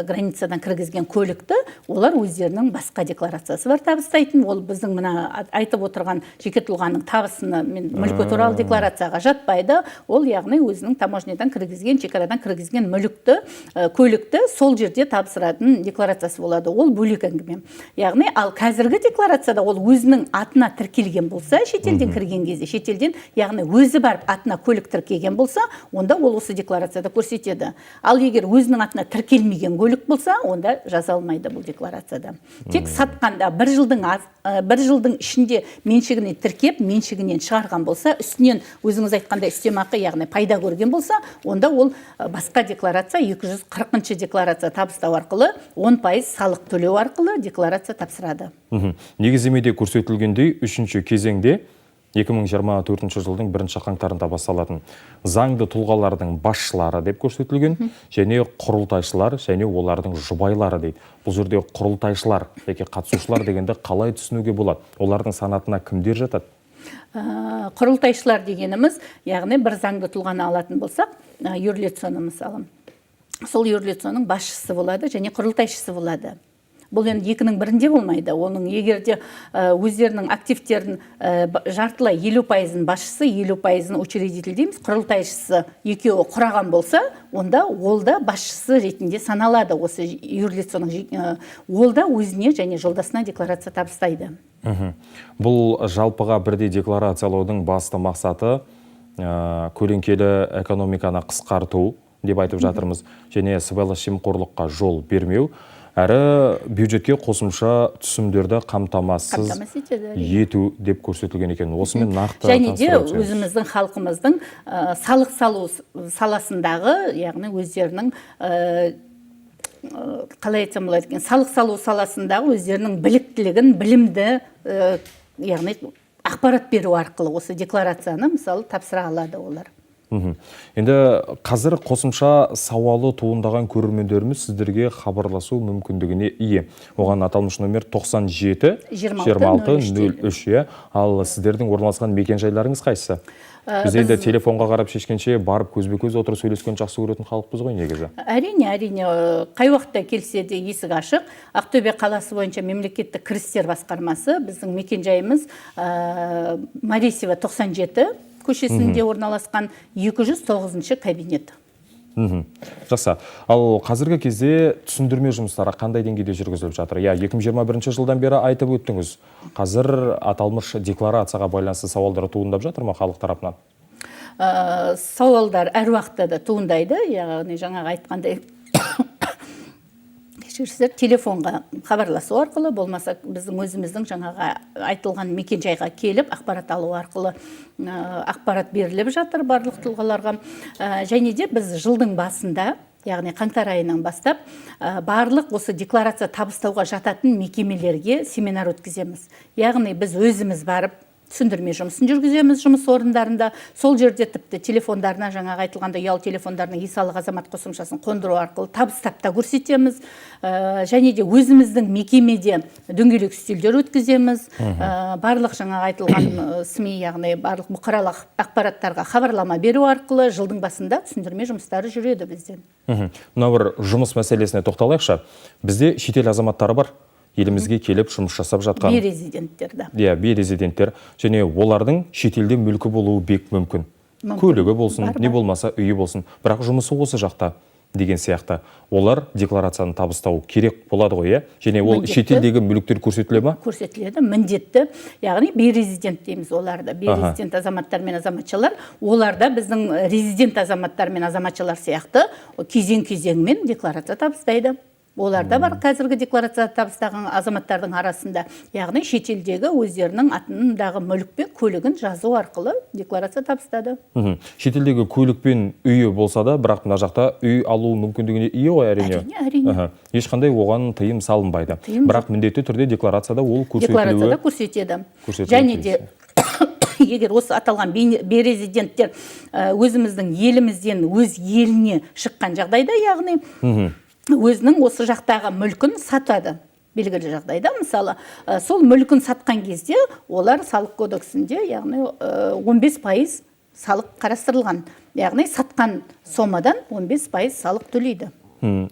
границадан кіргізген көлікті олар өздерінің басқа декларациясы бар табыстайтын. Ол біздің мына айтып отырған жеке тұлғаның табысыны мен мүлкі туралы декларацияға жатпайды. Ол, яғни, өзінің таможнядан кіргізген, шекарадан кіргізген мүлікті, көлікті сол жерде тапсыратын декларациясы болады. Ол бөлек әңгіме. Яғни, ал қазіргі декларацияда ол өзінің атына тіркелген болса, шетелден кірген кезде, шетелден, яғни өзі барып атына көлік тіркеген болса, онда ол осы декларацияда көрсетеді. Ал егер өзінің атына тіркелмеген көлік болса, онда жаза алмайды бұл декларацияда. Тек сатқанда бір жылдың ішінде меншігіне тіркеп, меншігінен шығарған болса, үстінен өзіңіз айтқандай үстемақы, яғни пайда көрген болса, онда ол басқа декларация, 240 декларация табыстау арқылы 10% салық төлеу арқылы декларация тапсырады. Негіздемеде көрсетілгендей, үшінші кезеңде 2024 жылдың бірінші қаңтарында басталатын заңды тұлғалардың басшылары деп көрсетілген және құрылтайшылар және олардың жұбайлары дейді. Бұл жерде құрылтайшылар яки қатысушылар дегенді қалай түсінуге болады? Олардың санатына кімдер жатады? Құрылтайшылар дегеніміз, яғни бір заңды тұлғаны алатын болсақ, юрлицоны мысалы, сол юрлицоның басшысы болады және құрылтайшысы болады. Бұл енді екінің бірінде болмайды. Оның егер де өздерінің активтерін жартылай, 50%-ын басшысы, 50%-ын учредитель дейміз, құрылтайшысы екеуі құраған болса, онда ол да басшысы ретінде саналады осы юрлицоның, ол да өзіне және жолдасына декларация табыстайды. Бұл жалпыға бірдей декларациялаудың басты мақсаты көлеңкелі экономиканы қысқарту деп айтып жатырмыз және сыбайлас жемқорлыққа жол бермеу, әрі бюджетке қосымша түсімдерді қамтамасыз Қамтамасыз етеді, әрине. ету деп көрсетілген екен. Осымен нақты Және де таныстыра өтсеңіз. өзіміздің халқымыздың салық салу саласындағы, яғни өздерінің қалай айтсам болады екен, салық салу саласындағы өздерінің біліктілігін, білімді, яғни ақпарат беру арқылы осы декларацияны, мысалы, тапсыра алады олар. Енді қазір қосымша сауалы туындаған көрермендеріміз сіздерге хабарласу мүмкіндігіне ие. Оған аталмыш номер 97 26 26 03, иә. Ал сіздердің орналасқан мекен-жайларыңыз қайсысы? Біз енді телефонға қарап шешкенше, барып көзбе-көз отырып сөйлескен жақсы көретін халықпыз ғой негізі. Әрине, әрине, қай уақытта келсе де есік ашық. Ақтөбе қаласы бойынша мемлекеттік кірістер басқармасы, біздің мекенжайымыз Маресьева 97 көшесінде орналасқан 209 кабинет. Жақсы. Ал қазіргі кезде түсіндірме жұмыстары қандай деңгейде жүргізіліп жатыр? Иә, 2021 жылдан бері айтып өттіңіз. Қазір аталмыш декларацияға байланысты сауалдар туындап жатыр ма халық тарапынан? Сауалдар әр уақытта да туындайды, яғни жаңағы айтқандай, кешіріңіздер, телефонға хабарласу арқылы, болмаса біздің өзіміздің жаңағы айтылған мекенжайға келіп ақпарат алу арқылы ақпарат беріліп жатыр барлық тұлғаларға. Және де біз жылдың басында, яғни қаңтар айынан бастап, барлық осы декларация табыстауға жататын мекемелерге семинар өткіземіз. Яғни біз өзіміз барып түсіндірме жұмысын жүргіземіз жұмыс орындарында. Сол жерде тіпті телефондарына, жаңағы айтылғандай, ұялы телефондарына е-салық азамат қосымшасын қондыру арқылы табыстап та көрсетеміз. Және де өзіміздің мекемеде дөңгелек үстелдер өткіземіз. Барлық жаңағы айтылған СМИ, яғни барлық бұқаралық ақпараттарға хабарлама беру арқылы жылдың басында түсіндірме жұмыстары жүреді бізде. Мынау бір жұмыс мәселесіне тоқталайықшы. Бізде шетел азаматтары бар, елімізге келіп жұмыс жасап жатқан. Бейрезиденттер да. Иә, бейрезиденттер және олардың шетелде мүлкі болуы бек мүмкін. Мүмкін. Көлігі болсын, Бар, не бар. болмаса үйі болсын, бірақ жұмысы осы жақта деген сияқты. Олар декларацияны табыстау керек болады ғой, иә? Және ол Міндетті. шетелдегі мүліктер көрсетіле ма? Көрсетіледі, міндетті. Яғни бейрезидент дейміз оларды. Бейрезидент азаматтар мен азаматшалар, олар да біздің резидент азаматтар мен азаматшалар сияқты кезең-кезеңмен декларация табыстайды. Олар да бар қазіргі декларация табыстаған азаматтардың арасында. Яғни шетелдегі өздерінің атындағы мүлік пен көлігін жазу арқылы декларация табыстады. Шетелдегі көлік пен үйі болса да, бірақ мына жақта үй алу мүмкіндігіне ие ғой, әрине. Әрине, әрине. Ешқандай оған тыйым салынбайды. Тыйым Бірақ міндетті түрде декларацияда ол көрсетілуі Декларацияда көрсетеді. көрсетілуі Және де тиіс. Егер осы аталған бейрезиденттер өзіміздің елімізден өз еліне шыққан жағдайда, яғни өзінің осы жақтағы мүлкін сатады белгілі жағдайда, мысалы, сол мүлкін сатқан кезде олар салық кодексінде, яғни 15% салық қарастырылған, яғни сатқан сомадан 15% салық төлейді.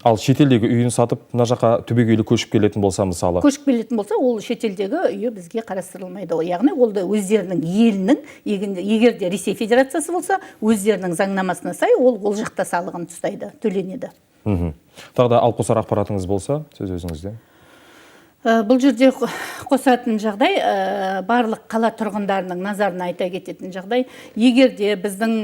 Ал шетелдегі үйін сатып, мына жаққа түбегейлі көшіп келетін болса, мысалы? Көшіп келетін болса, ол шетелдегі үйі бізге қарастырылмайды. Яғни ол да өздерінің елінің, егер де Ресей Федерациясы болса, өздерінің заңнамасына сай ол жақта салығын ұстайды, төленеді. Тағы да алып қосар ақпаратыңыз болса, сөз өзіңізде. Бұл жерде қосатын жағдай, барлық қала тұрғындарының назарына айта кететін жағдай, егер де біздің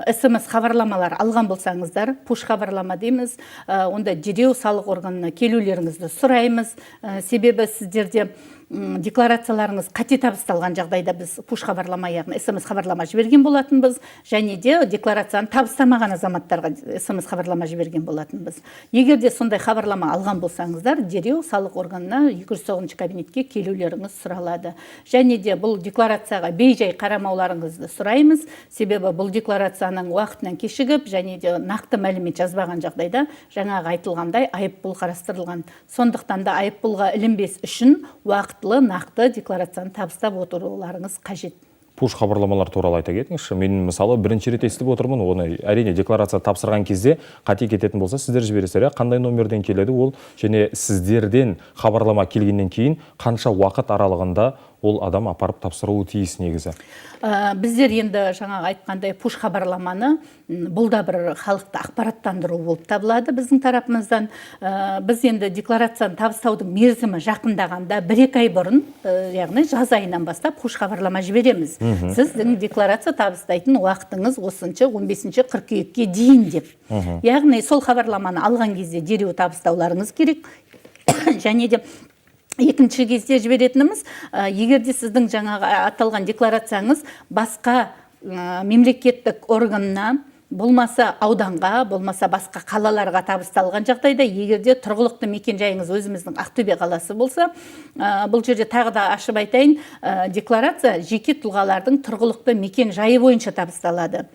СМС хабарламалар алған болсаңыздар, пуш хабарлама дейміз, онда дереу салық органына келулеріңізді сұраймыз. Себебі сіздерде декларацияларыңыз қате табысталған жағдайда біз пуш хабарлама, яғни СМС хабарлама жіберген болатынбыз, және де декларацияны табыстамаған азаматтарға СМС хабарлама жіберген болатынбыз. Егер де сондай хабарлама алған болсаңыздар, дереу салық органына 209 кабинетке келулеріңіз сұралады. Және де бұл декларацияға бейжай қарамауларыңызды сұраймыз, себебі бұл декларацияның уақытынан кешігіп және де нақты мәлімет жазбаған жағдайда жаңағы айтылғандай айыппұл қарастырылған. Сондықтан да айыппұлға ілінбес үшін уақытылы нақты декларацияны табыстап отыруларыңыз қажет. Пуш хабарламалар туралы айта кетіңізші. Мен, мысалы, бірінші рет естіп отырмын оны. Әрине, декларация тапсырған кезде қате кететін болса, сіздер жібересіздер. Қандай номерден келеді ол, және сіздерден хабарлама келгеннен кейін қанша уақыт аралығында ол адам апарып тапсыруы тиіс негізі? Біздер енді жаңағы айтқандай пуш хабарламаны, бұл да бір халықты ақпараттандыру болып табылады біздің тарапымыздан. Біз енді декларацияны табыстаудың мерзімі жақындағанда 1-2 ай бұрын, яғни жаз айынан бастап пуш хабарлама жібереміз. Сіздің декларация табыстайтын уақытыңыз осынша 15 қыркүйекке дейін деп. Яғни сол хабарламаны алған кезде дереу табыстауларыңыз керек. Және де екінші кезде жіберетініміз, егер де сіздің жаңағы аталған декларацияңыз басқа мемлекеттік органына, болмаса ауданға, болмаса басқа қалаларға табысталған жағдайда, егер де тұрғылықты мекен-жайыңыз өзіміздің Ақтөбе қаласы болса, бұл жерде тағы да ашып айтайын, декларация жеке тұлғалардың тұрғылықты мекен-жайы бойынша табысталады.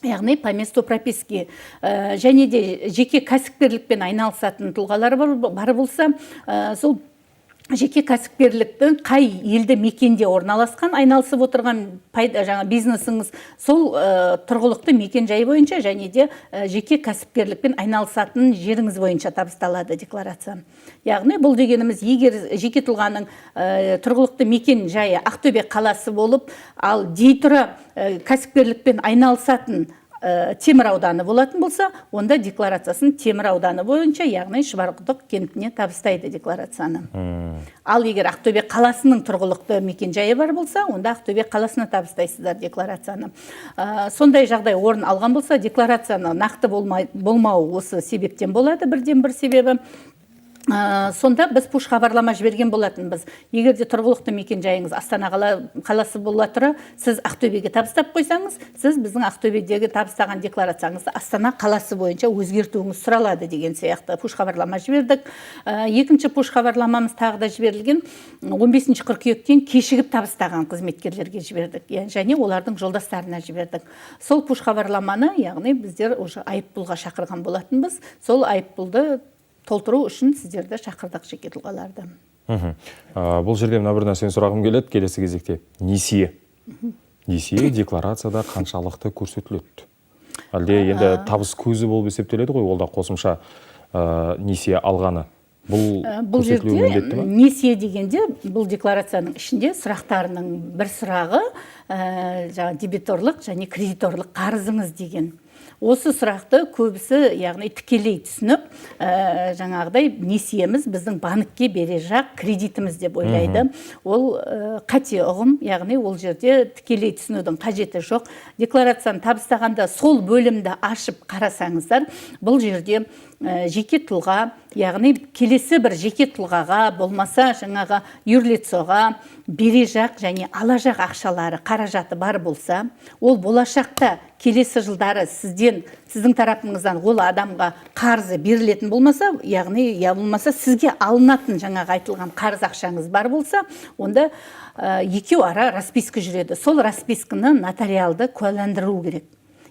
Яғни по месту прописки. Және де жеке кәсіпкерлікпен айналысатын тұлғалар бар болса, сол жеке кәсіпкерліктің қай елді мекенде орналасқан, айналысып отырған пайда, жаңа бизнесіңіз, сол тұрғылықты мекен-жай бойынша және де жеке кәсіпкерлікпен айналысатын жеріңіз бойынша табысталады декларация. Яғни бұл дегеніміз, егер жеке тұлғаның тұрғылықты мекен-жайы Ақтөбе қаласы болып, ал дей тұра кәсіпкерлікпен айналысатын Темір ауданы болатын болса, онда декларациясын Темір ауданы бойынша, яғни Шұбарқұдық кентіне табыстайды декларацияны. Ал егер Ақтөбе қаласының тұрғылықты мекенжайы бар болса, онда Ақтөбе қаласына табыстайсыздар декларацияны. Сондай жағдай орын алған болса, декларацияны нақты болмауы осы себептен болады, бірден бір себебі. Сонда біз пуш хабарлама жіберген болатынбыз. Егер де тұрғылықты мекен-жайыңыз Астана қаласы бола тұра, сіз Ақтөбеге табыстап қойсаңыз, сіз біздің Ақтөбедегі табыстаған декларацияңызды Астана қаласы бойынша өзгертуіңіз сұралады деген сияқты пуш хабарлама жібердік. Екінші пуш хабарламамыз тағы да жіберілген 15 қыркүйектен кешігіп табыстаған қызметкерлерге жібердік, және олардың жолдастарына жібердік. Сол пуш хабарламаны, яғни біздер уже айыппұлға шақырған болатынбыз. Сол айыппұлды толтыру үшін сіздерді шақырдық, жеке тұлғаларды. Бұл жерде мына бір нәрсені сұрағым келеді келесі кезекте. Несие. Несие декларацияда қаншалықты көрсетіледі? Әлде енді табыс көзі болып есептеледі ғой, ол да қосымша, несие алғаны. Бұл Бұл көрсетілуі жерде міндетті ме? Несие дегенде бұл декларацияның ішінде сұрақтарының бір сұрағы, жаңа дебиторлық және кредиторлық қарызыңыз деген. Осы сұрақты көбісі, яғни тікелей түсініп, жаңағыдай несиеміз біздің банкке бере жақ кредитіміз деп ойлайды. Ол қате ұғым, яғни ол жерде тікелей түсінудің қажеті жоқ. Декларацияны табыстағанда сол бөлімді ашып қарасаңыздар, бұл жерде Жеке тұлға, яғни келесі бір жеке тұлғаға, болмаса жаңағы юрлицоға бере жақ және ала жақ ақшалары, қаражаты бар болса, ол болашақта келесі жылдары сіздің тарапыңыздан ол адамға қарызы берілетін болмаса, яғни я болмаса сізге алынатын жаңағы айтылған қарыз ақшаңыз бар болса, онда екеу ара расписка жүреді. Сол расписканы нотариалды куәландыру керек.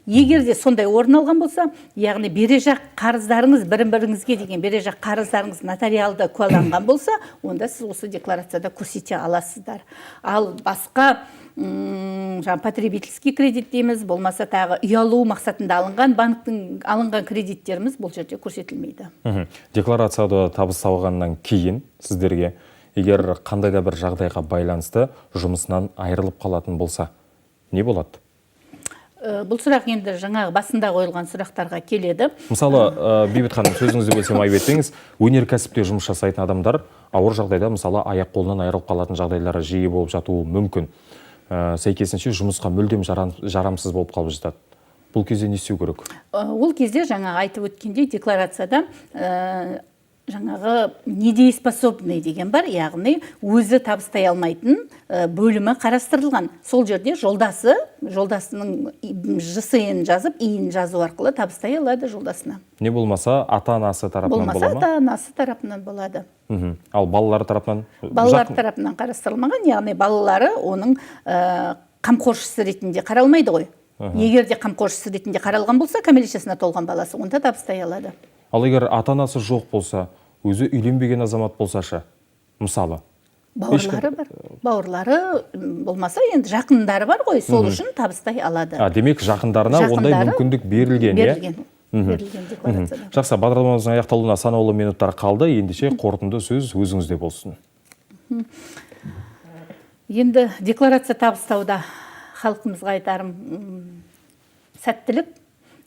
Егер де сондай орын алған болса, яғни бере жақ қарыздарыңыз, бірін-біріңізге деген бере жақ қарыздарыңыз нотариалды куәланған болса, онда сіз осы декларацияда көрсете аласыздар. Ал басқа жаңа потребительский кредит дейміз, болмаса тағы үй алу мақсатында алынған банктің алынған кредиттеріміз бұл жерде көрсетілмейді. Декларацияда табысталғаннан кейін сіздерге, егер қандай да бір жағдайға байланысты жұмысынан айырылып қалатын болса, не болады? Бұл сұрақ енді жаңағы басында қойылған сұрақтарға келеді. Мысалы, Бейбіт ханым, сөзіңізді бөлсем айып етпеңіз, өнеркәсіпте жұмыс жасайтын адамдар ауыр жағдайда, мысалы, аяқ қолынан айырылып қалатын жағдайлары жиі болып жатуы мүмкін. Сәйкесінше жұмысқа мүлдем жарамсыз болып қалып жатады. Бұл кезде не істеу керек? Ол кезде жаңағы айтып өткендей декларацияда жаңағы недееспособный деген бар, яғни өзі табыстай алмайтын бөлімі қарастырылған. Сол жерде жолдасының ЖСН жазып, ИИН жазу арқылы табыстай алады жолдасына. Не болмаса ата-анасы тарапынан болмаса бола ма? Ата-анасы тарапынан болады. Ал балалары тарапынан? Балалар тарапынан қарастырылмаған, яғни балалары оның қамқоршысы ретінде қаралмайды ғой. Егер де қамқоршысы ретінде қаралған болса, кәмелет жасына толған баласы, онда табыстай алады. Ал егер ата-анасы жоқ болса, өзі үйленбеген азамат болсашы, мысалы? Бауырлары бар. Бауырлары болмаса енді жақындары бар ғой, сол үшін табыстай алады. Демек, жақындарына ондай Жақындары мүмкіндік берілген, иә? Берілген. Берілген декларацияда. Жақсы, бағдарламамыздың аяқталуына санаулы минуттар қалды. Ендеше қорытынды сөз өзіңізде болсын. Енді декларация табыстауда халқымызға айтарым, сәттілік.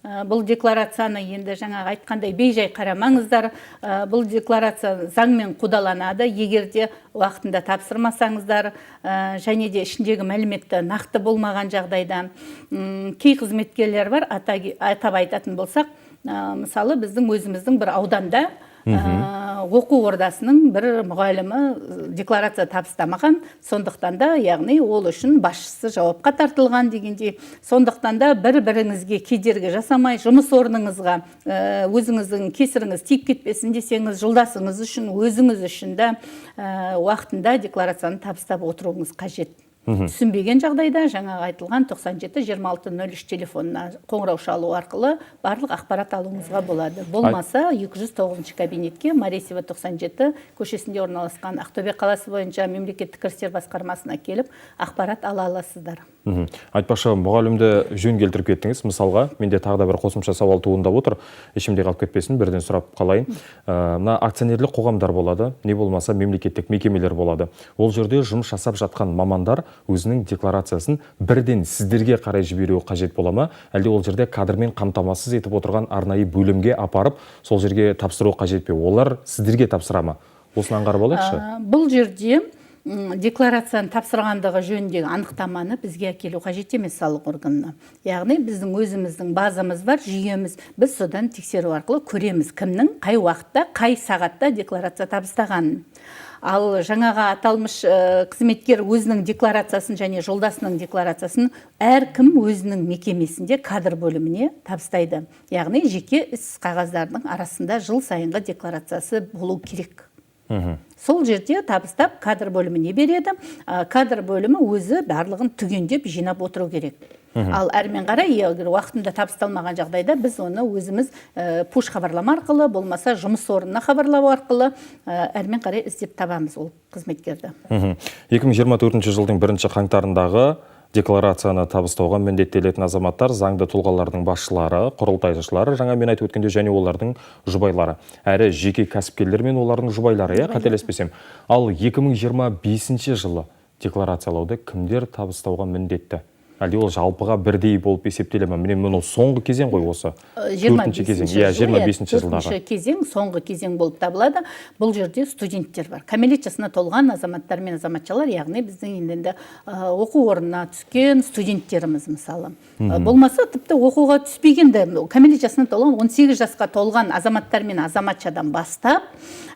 Бұл декларацияны енді жаңағы айтқандай бейжай қарамаңыздар. Бұл декларация заңмен қудаланады. Егер де уақытында тапсырмасаңыздар, және де ішіндегі мәліметті нақты болмаған жағдайда, кей қызметкерлер бар, атап айтатын болсақ, мысалы, біздің өзіміздің бір ауданда, оқу ордасының бір мұғалімі декларация табыстамаған, сондықтан да, яғни ол үшін басшысы жауапқа тартылған дегендей. Сондықтан да бір-біріңізге кедергі жасамай, жұмыс орныңызға, өзіңіздің кесіріңіз тиіп кетпесін десеңіз, жолдасыңыз үшін, өзіңіз үшін де, уақытында декларацияны табыстап отыруыңыз қажет. Түсінбеген жағдайда жаңағы айтылған 97 26 нөл үш телефонына қоңырау шалу арқылы барлық ақпарат алуыңызға болады. Болмаса 209 кабинетке, Маресьева 97 көшесінде орналасқан Ақтөбе қаласы бойынша мемлекеттік кірістер басқармасына келіп ақпарат ала аласыздар. Айтпақшы, мұғалімді жөн келтіріп кеттіңіз. Мысалға, менде тағы да бір қосымша сауал туындап отыр. Ішімде қалып кетпесін, бірден сұрап қалайын. Мына акционерлік қоғамдар болады, не болмаса мемлекеттік мекемелер болады. Ол жерде жұмыс жасап жатқан мамандар өзінің декларациясын бірден сіздерге қарай жіберуі қажет бола ма? Әлде ол жерде кадрмен қамтамасыз етіп отырған арнайы бөлімге апарып, сол жерге тапсыру қажет пе? Олар сіздерге тапсыра ма? Осыны аңғарып алайықшы. Бұл жерде декларацияны тапсырғандығы жөніндегі анықтаманы бізге әкелу қажет емес салық органына. Яғни біздің өзіміздің базамыз бар, жүйеміз. Біз содан тексеру арқылы көреміз, кімнің қай уақытта, қай сағатта декларация табыстағанын. Ал жаңағы аталмыш қызметкер өзінің декларациясын және жолдасының декларациясын әркім өзінің мекемесінде кадр бөліміне табыстайды. Яғни жеке іс қағаздарының арасында жыл сайынғы декларациясы болу керек. Сол жерде табыстап кадр бөліміне береді. Кадр бөлімі өзі барлығын түгендеп жинап отыру керек. Ал әрмен қарай, егер уақытында табысталмаған жағдайда біз оны өзіміз пуш хабарлама арқылы, болмаса жұмыс орнына хабарлау арқылы әрмен қарай іздеп табамыз ол қызметкерді. 2024 жылдың бірінші қаңтарындағы декларацияны табыстауға міндеттелетін азаматтар заңды тұлғалардың басшылары, құрылтайшылары, жаңа мен айтып өткенде, және олардың жұбайлары. Әрі жеке кәсіпкерлер мен олардың жұбайлары, иә, қателеспесем. Ал 2025 жылы декларациялауды кімдер табыстауға міндетті? Әлде ол жалпыға бірдей болып есептеле ме? Міне, мынау соңғы кезең ғой осы. Төртінші кезең. Иә, 25 жылдағы. Төртінші кезең, соңғы кезең болып табылады. Бұл жерде студенттер бар. Кәмелет жасына толған азаматтар мен азаматшалар, яғни біздің енді оқу орнына түскен студенттеріміз мысалы. Болмаса тіпті оқуға түспеген де, кәмелет жасына толған 18 жасқа толған азаматтар мен азаматшадан бастап,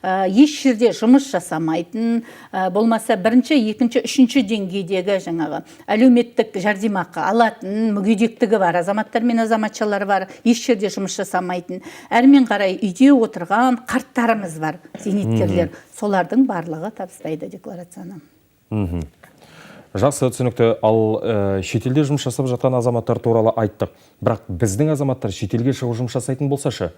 еш жерде жұмыс жасамайтын, болмаса бірінші, екінші, үшінші деңгейдегі жаңағы әлеуметтік жәрдемақы алатын, мүгедектігі бар азаматтар мен азаматшалар бар, еш жерде жұмыс жасамайтын, әрмен қарай үйде отырған қарттарымыз бар, зейнеткерлер, солардың барлығы табыстайды декларацияны. Жақсы, түсінікті. Ал шетелде жұмыс жасап жатқан азаматтар туралы айттық. Бірақ біздің азаматтар шетелге шығып жұмыс жасайтын болса ше?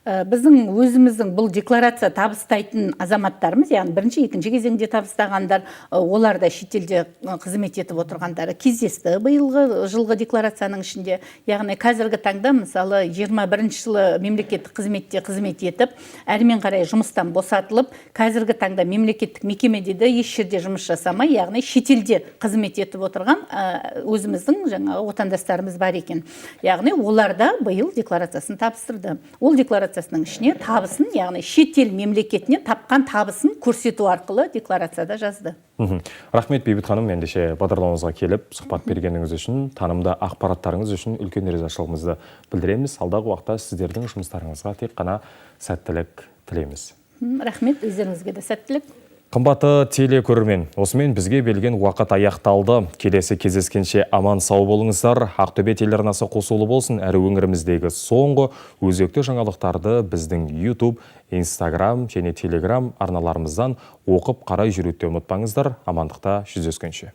Біздің өзіміздің бұл декларация табыстайтын азаматтарымыз, яғни бірінші, екінші кезеңде табыстағандар, олар да шетелде қызмет етіп отырғандары кездесті биылғы жылғы декларацияның ішінде. Яғни қазіргі таңда, мысалы, 21 жылы мемлекеттік қызметте қызмет етіп, әрмен қарай жұмыстан босатылып, қазіргі таңда мемлекеттік мекемеде де еш жерде жұмыс жасамай, яғни шетелде қызмет етіп отырған өзіміздің жаңағы отандастарымыз бар екен. Яғни олар да биыл декларациясын тапсырды. Ол декларациясының ішіне табысын, яғни шетел мемлекетінен тапқан табысын көрсету арқылы декларацияда жазды. Рахмет, Бейбіт ханым, ендеше бағдарламамызға келіп сұхбат бергеніңіз үшін, танымды ақпараттарыңыз үшін үлкен ризашылығымызды білдіреміз. Алдағы уақытта сіздердің жұмыстарыңызға тек қана сәттілік тілейміз. Рахмет, өздеріңізге де сәттілік. Қымбатты телекөрермен, осымен бізге берілген уақыт аяқталды. Келесі кездескенше аман сау болыңыздар. Ақтөбе телеарнасы қосулы болсын. Әрі өңіріміздегі соңғы өзекті жаңалықтарды біздің YouTube, Instagram және Telegram арналарымыздан оқып қарай жүруді ұмытпаңыздар. Амандықта жүздескенше.